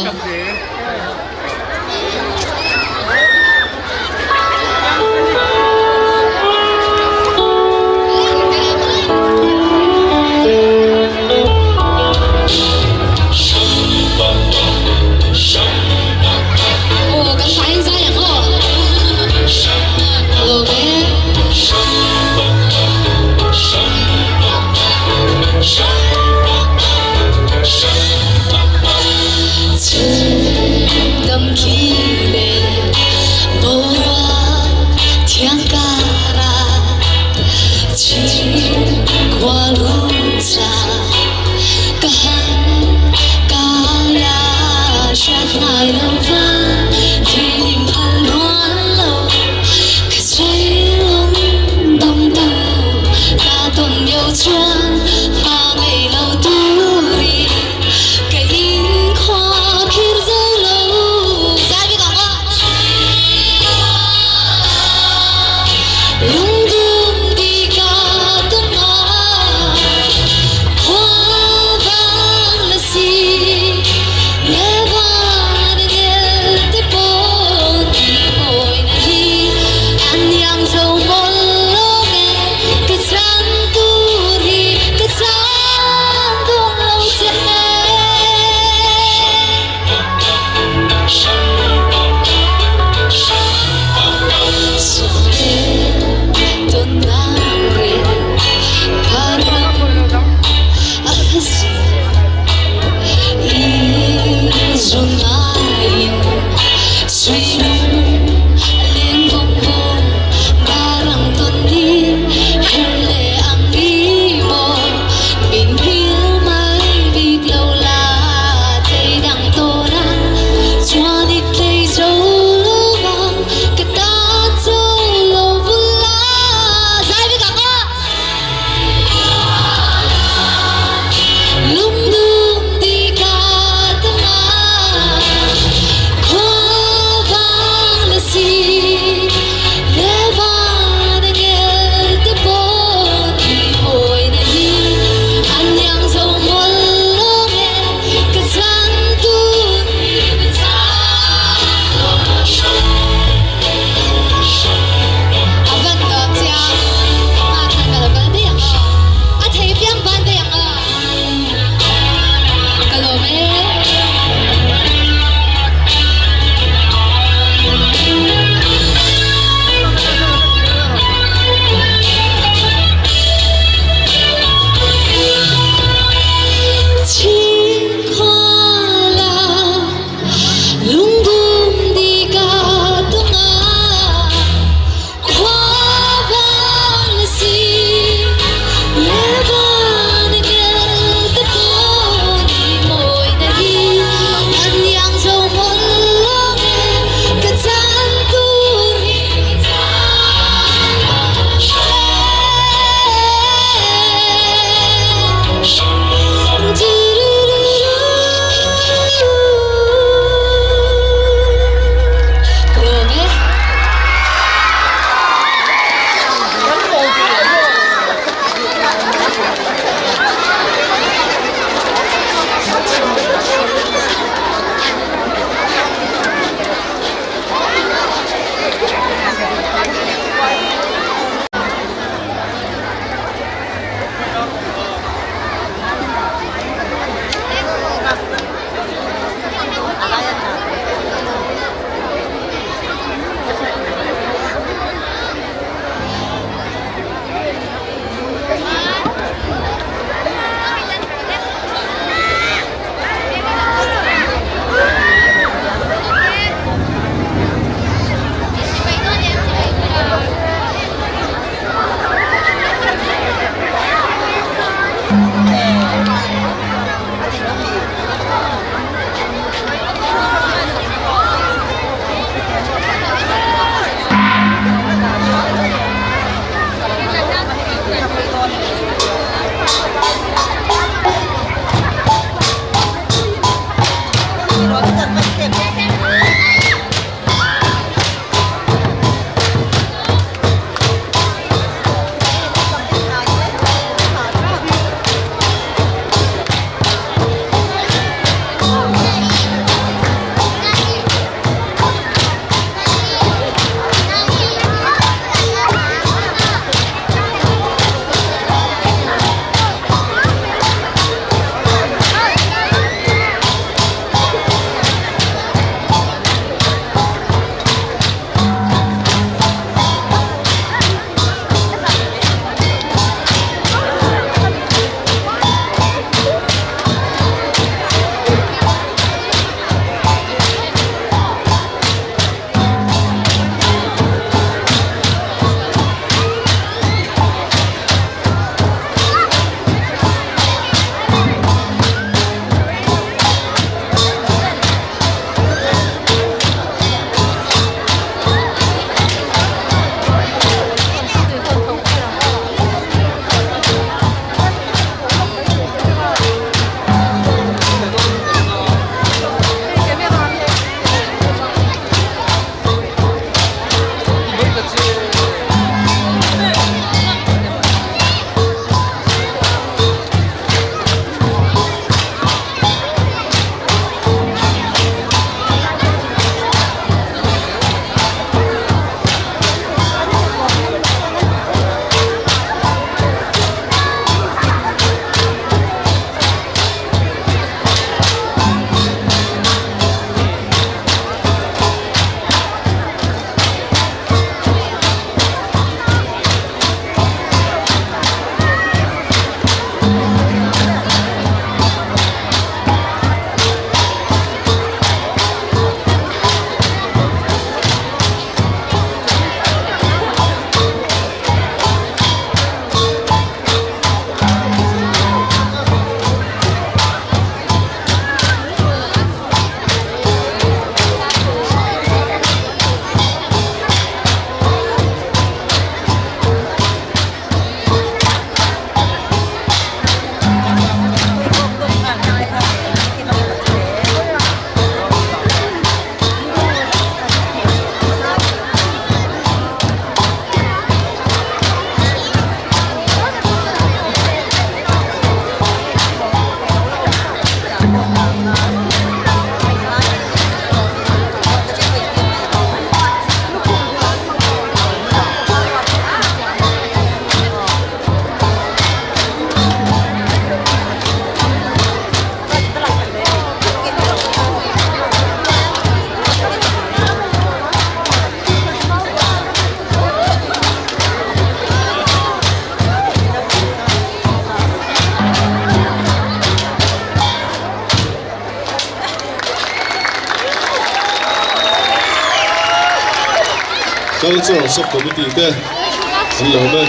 Cultural Sub Committee te an lo me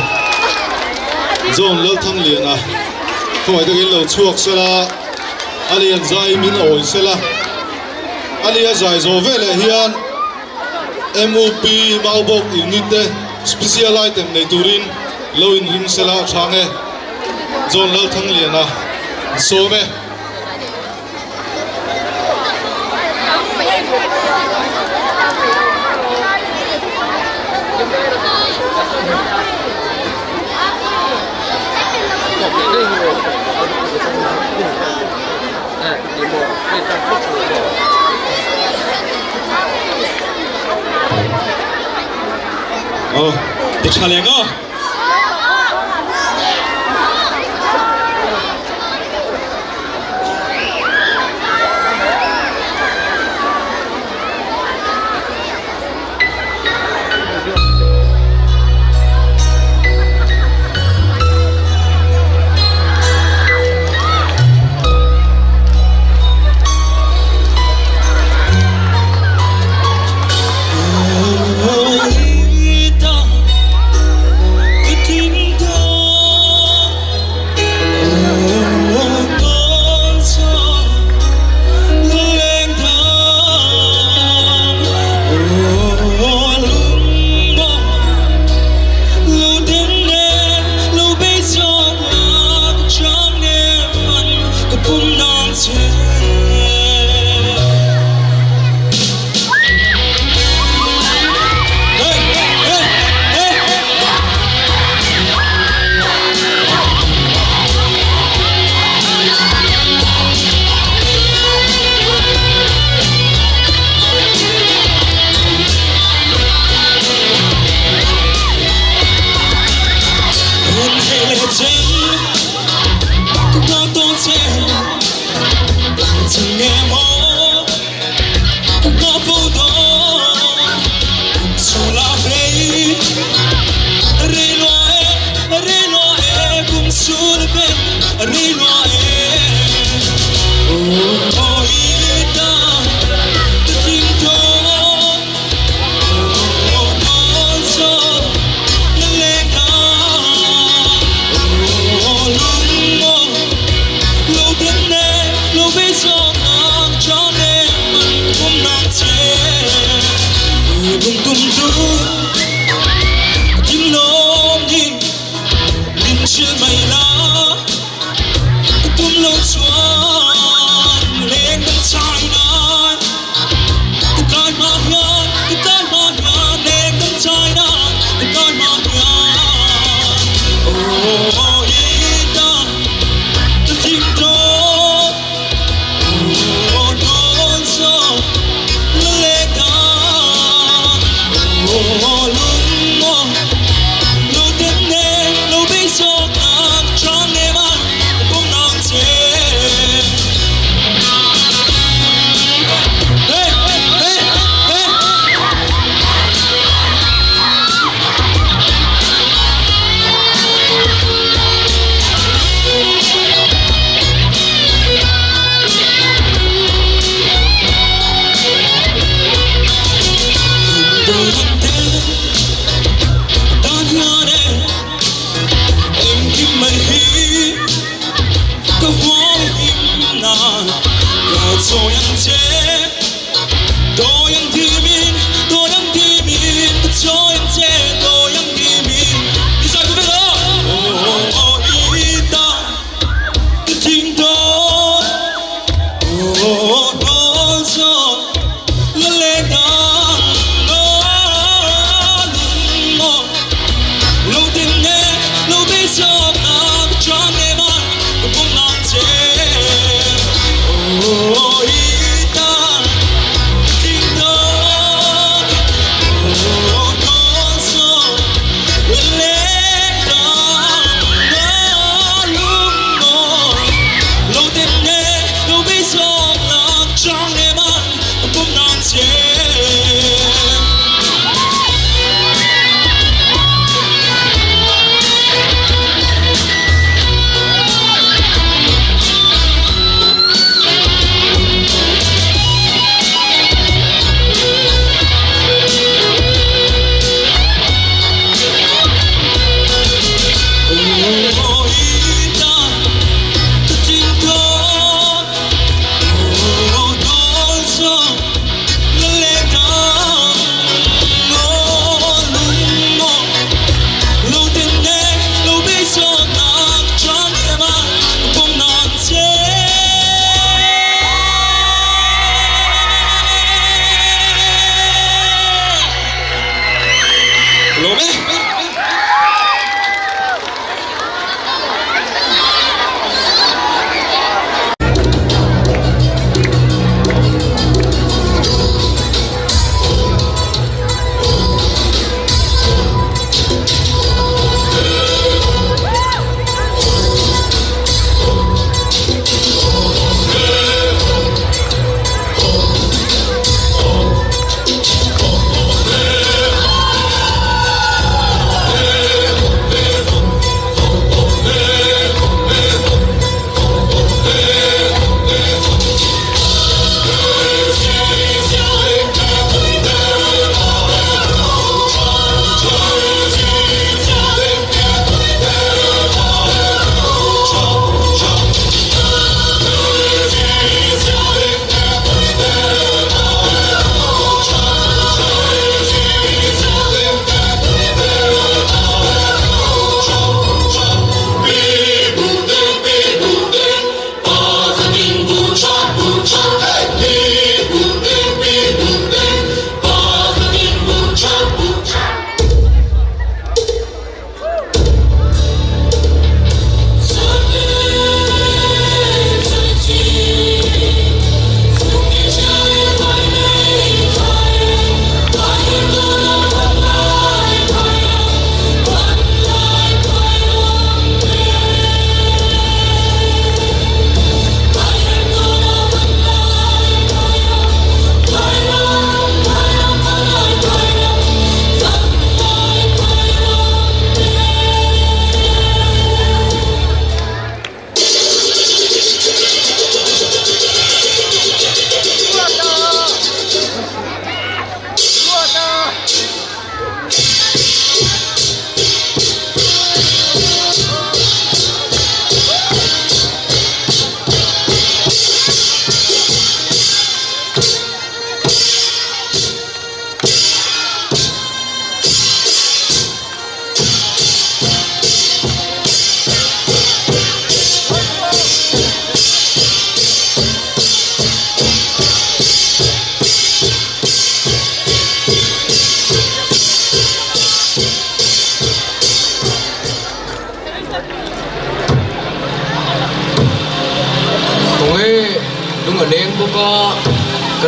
John Lalthang lian a khawai takin lo chhuak sela ani an zai min awi sela ani a zai zo vele hian MUP Maubawk unit te special item nei turin lo in ring sela thange John Lalthang lian a so me Oh, the challenge. Oh,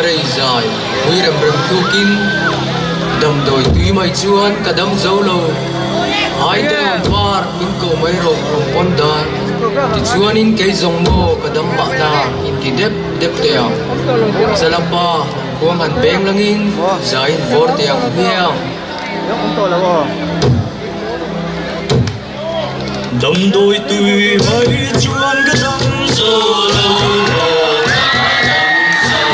Karei zai pui rem rem tlukin damdawi tui mai chuan ka dam zo lo. Ai te rawn par min ko mai rawh rawn pawn dan tichuanin kei zawng maw ka dam mahna inti dep dep teh ang. Chalapa khuang han beng langin zaiin vawr teh ang hmiang. Damdawi tui mai chuan ka dam zo lo maw ka dam zo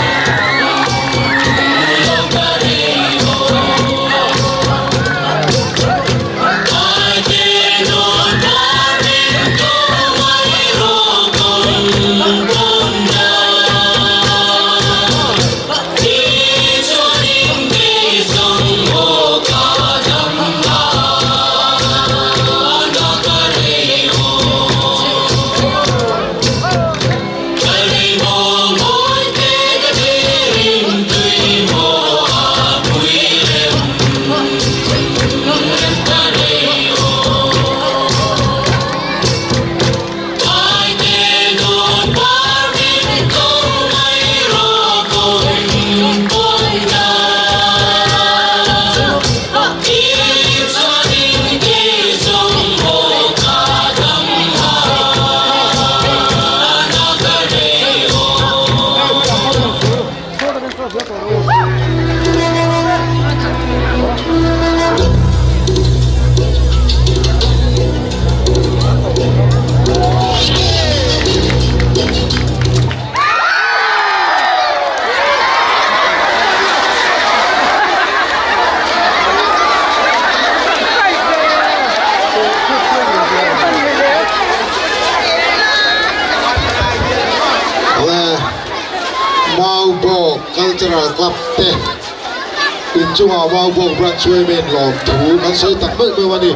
lo ka rei aw Ai te dawn par min ko mai rawh kawn pawn dan Tichuanin kei zawng maw ka dam Le Maubawk Cultural Club te inchungah Maubawk Branch Women lawmthu kan sawi tak meuh meuh a ni.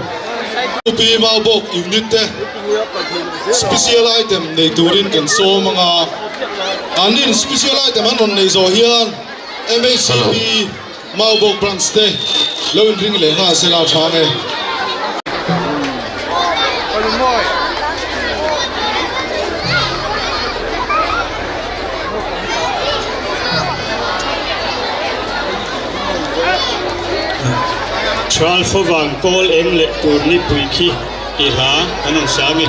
UP Maubawk Unit te Special Item nei turin kan sawm ang a, an in Special Item an rawn nei zawh hian MHCP Maubawk Branch te lo inring leh nghal sela a tha ang e. Tral fawvang kawl eng leh tur nipui khi tih hla an rawn sa a ni.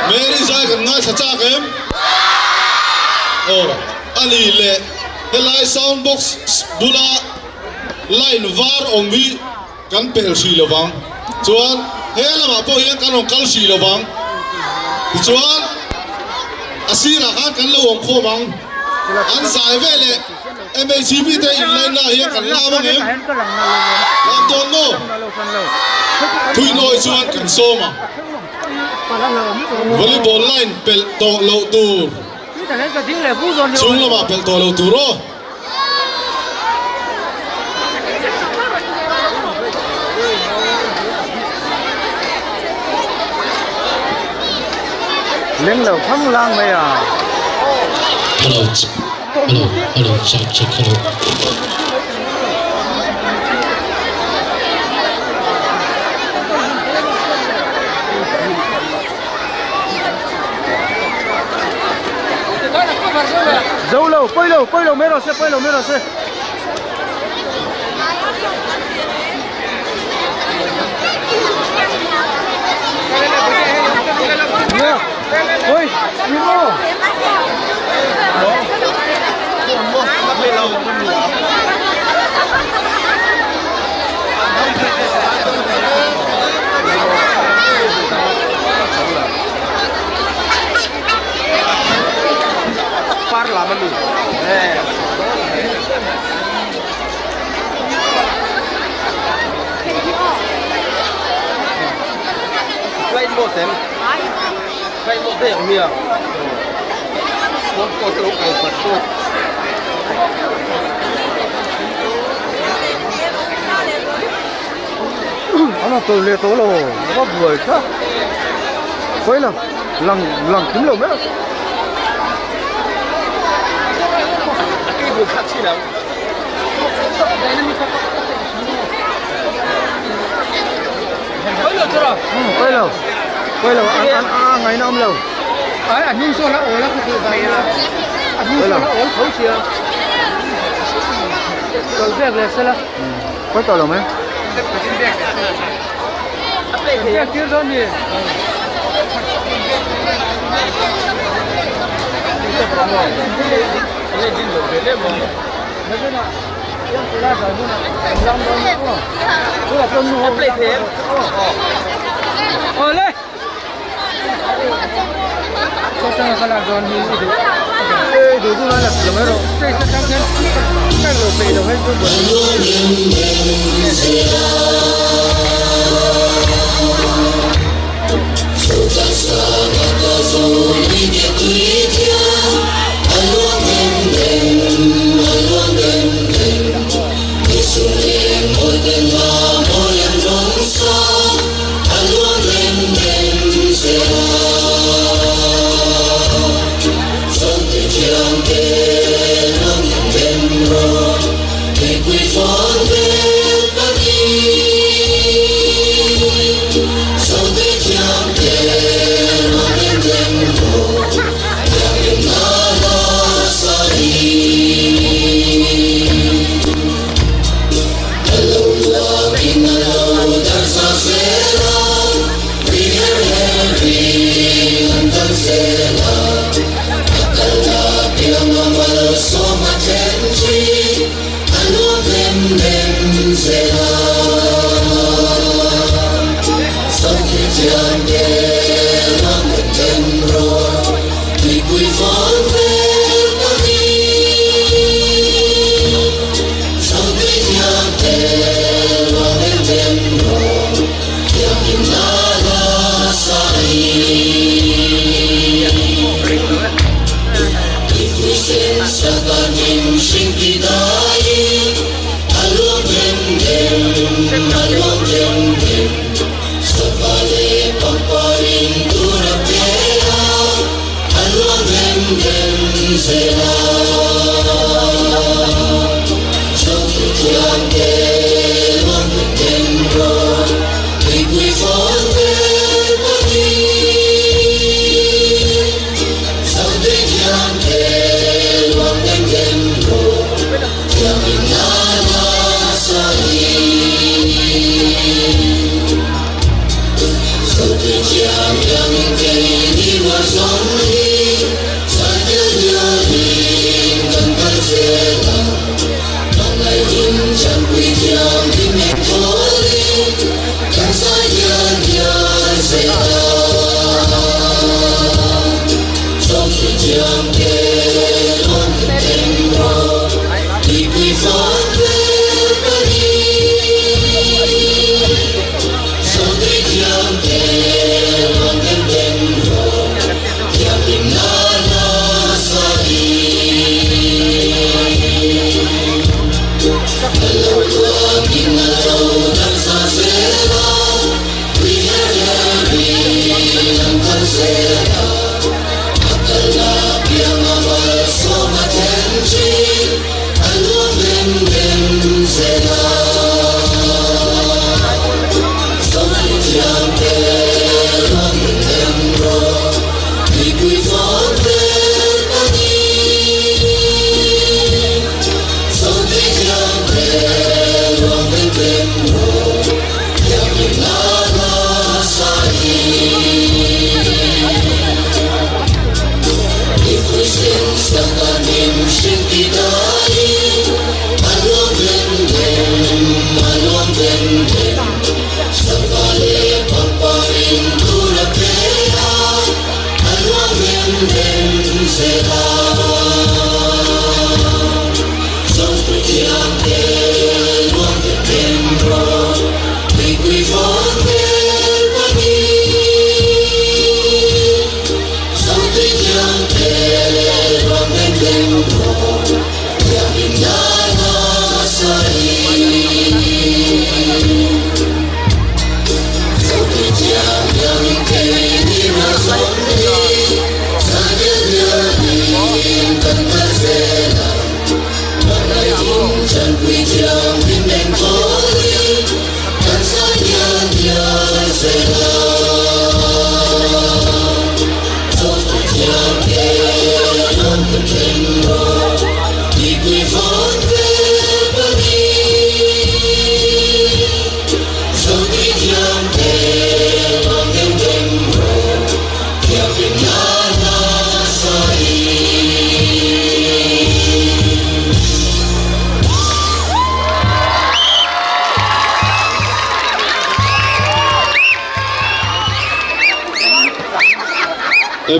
Mary zai kan ngai tha chak em oh ani le helai sound box bula line var om vi kan pel si lowang chuan he lama pawh hian kan rawn kal si lowang tichuan a sirah khan kan lo awm khawm ang an zai ve leh MHCP te in line na hian kan lam ang em lam dawn maw thuinawi chuan kan sawm ang volleyball line pelh tawh loh tur chhung lamah pelh tawh loh tur aw. Leng lo khang lang mai a. Hello, hello, hello, check, check, hello. Dấu lâu, quay lâu, mấy rồi xe, quay lâu, mấy rồi xe. Ôi, đi vô. Parlament. Quay một em. Quay một thế ông mía. Một con lỗ cầu Phật tốt. Nó từ liệt tổ lồ, nó vừa chắc. Quay là lần lần kiếm lồ mấy. Quay lâu, ăn ăn ngày nó lâu. Ấy anh nhưng số nó ổn lắm cái gì là. Anh nhưng số nó ổn khẩu xìa. Cầu việc là sao? Quay tàu lâu mấy? Việc chưa rồi nhỉ? Safale pamparin.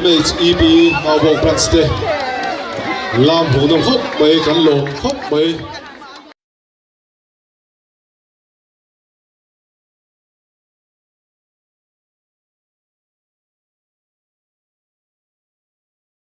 MHEB Maubawk Branch te lam hmuh nawm khawp mai kan lawm khawp mai.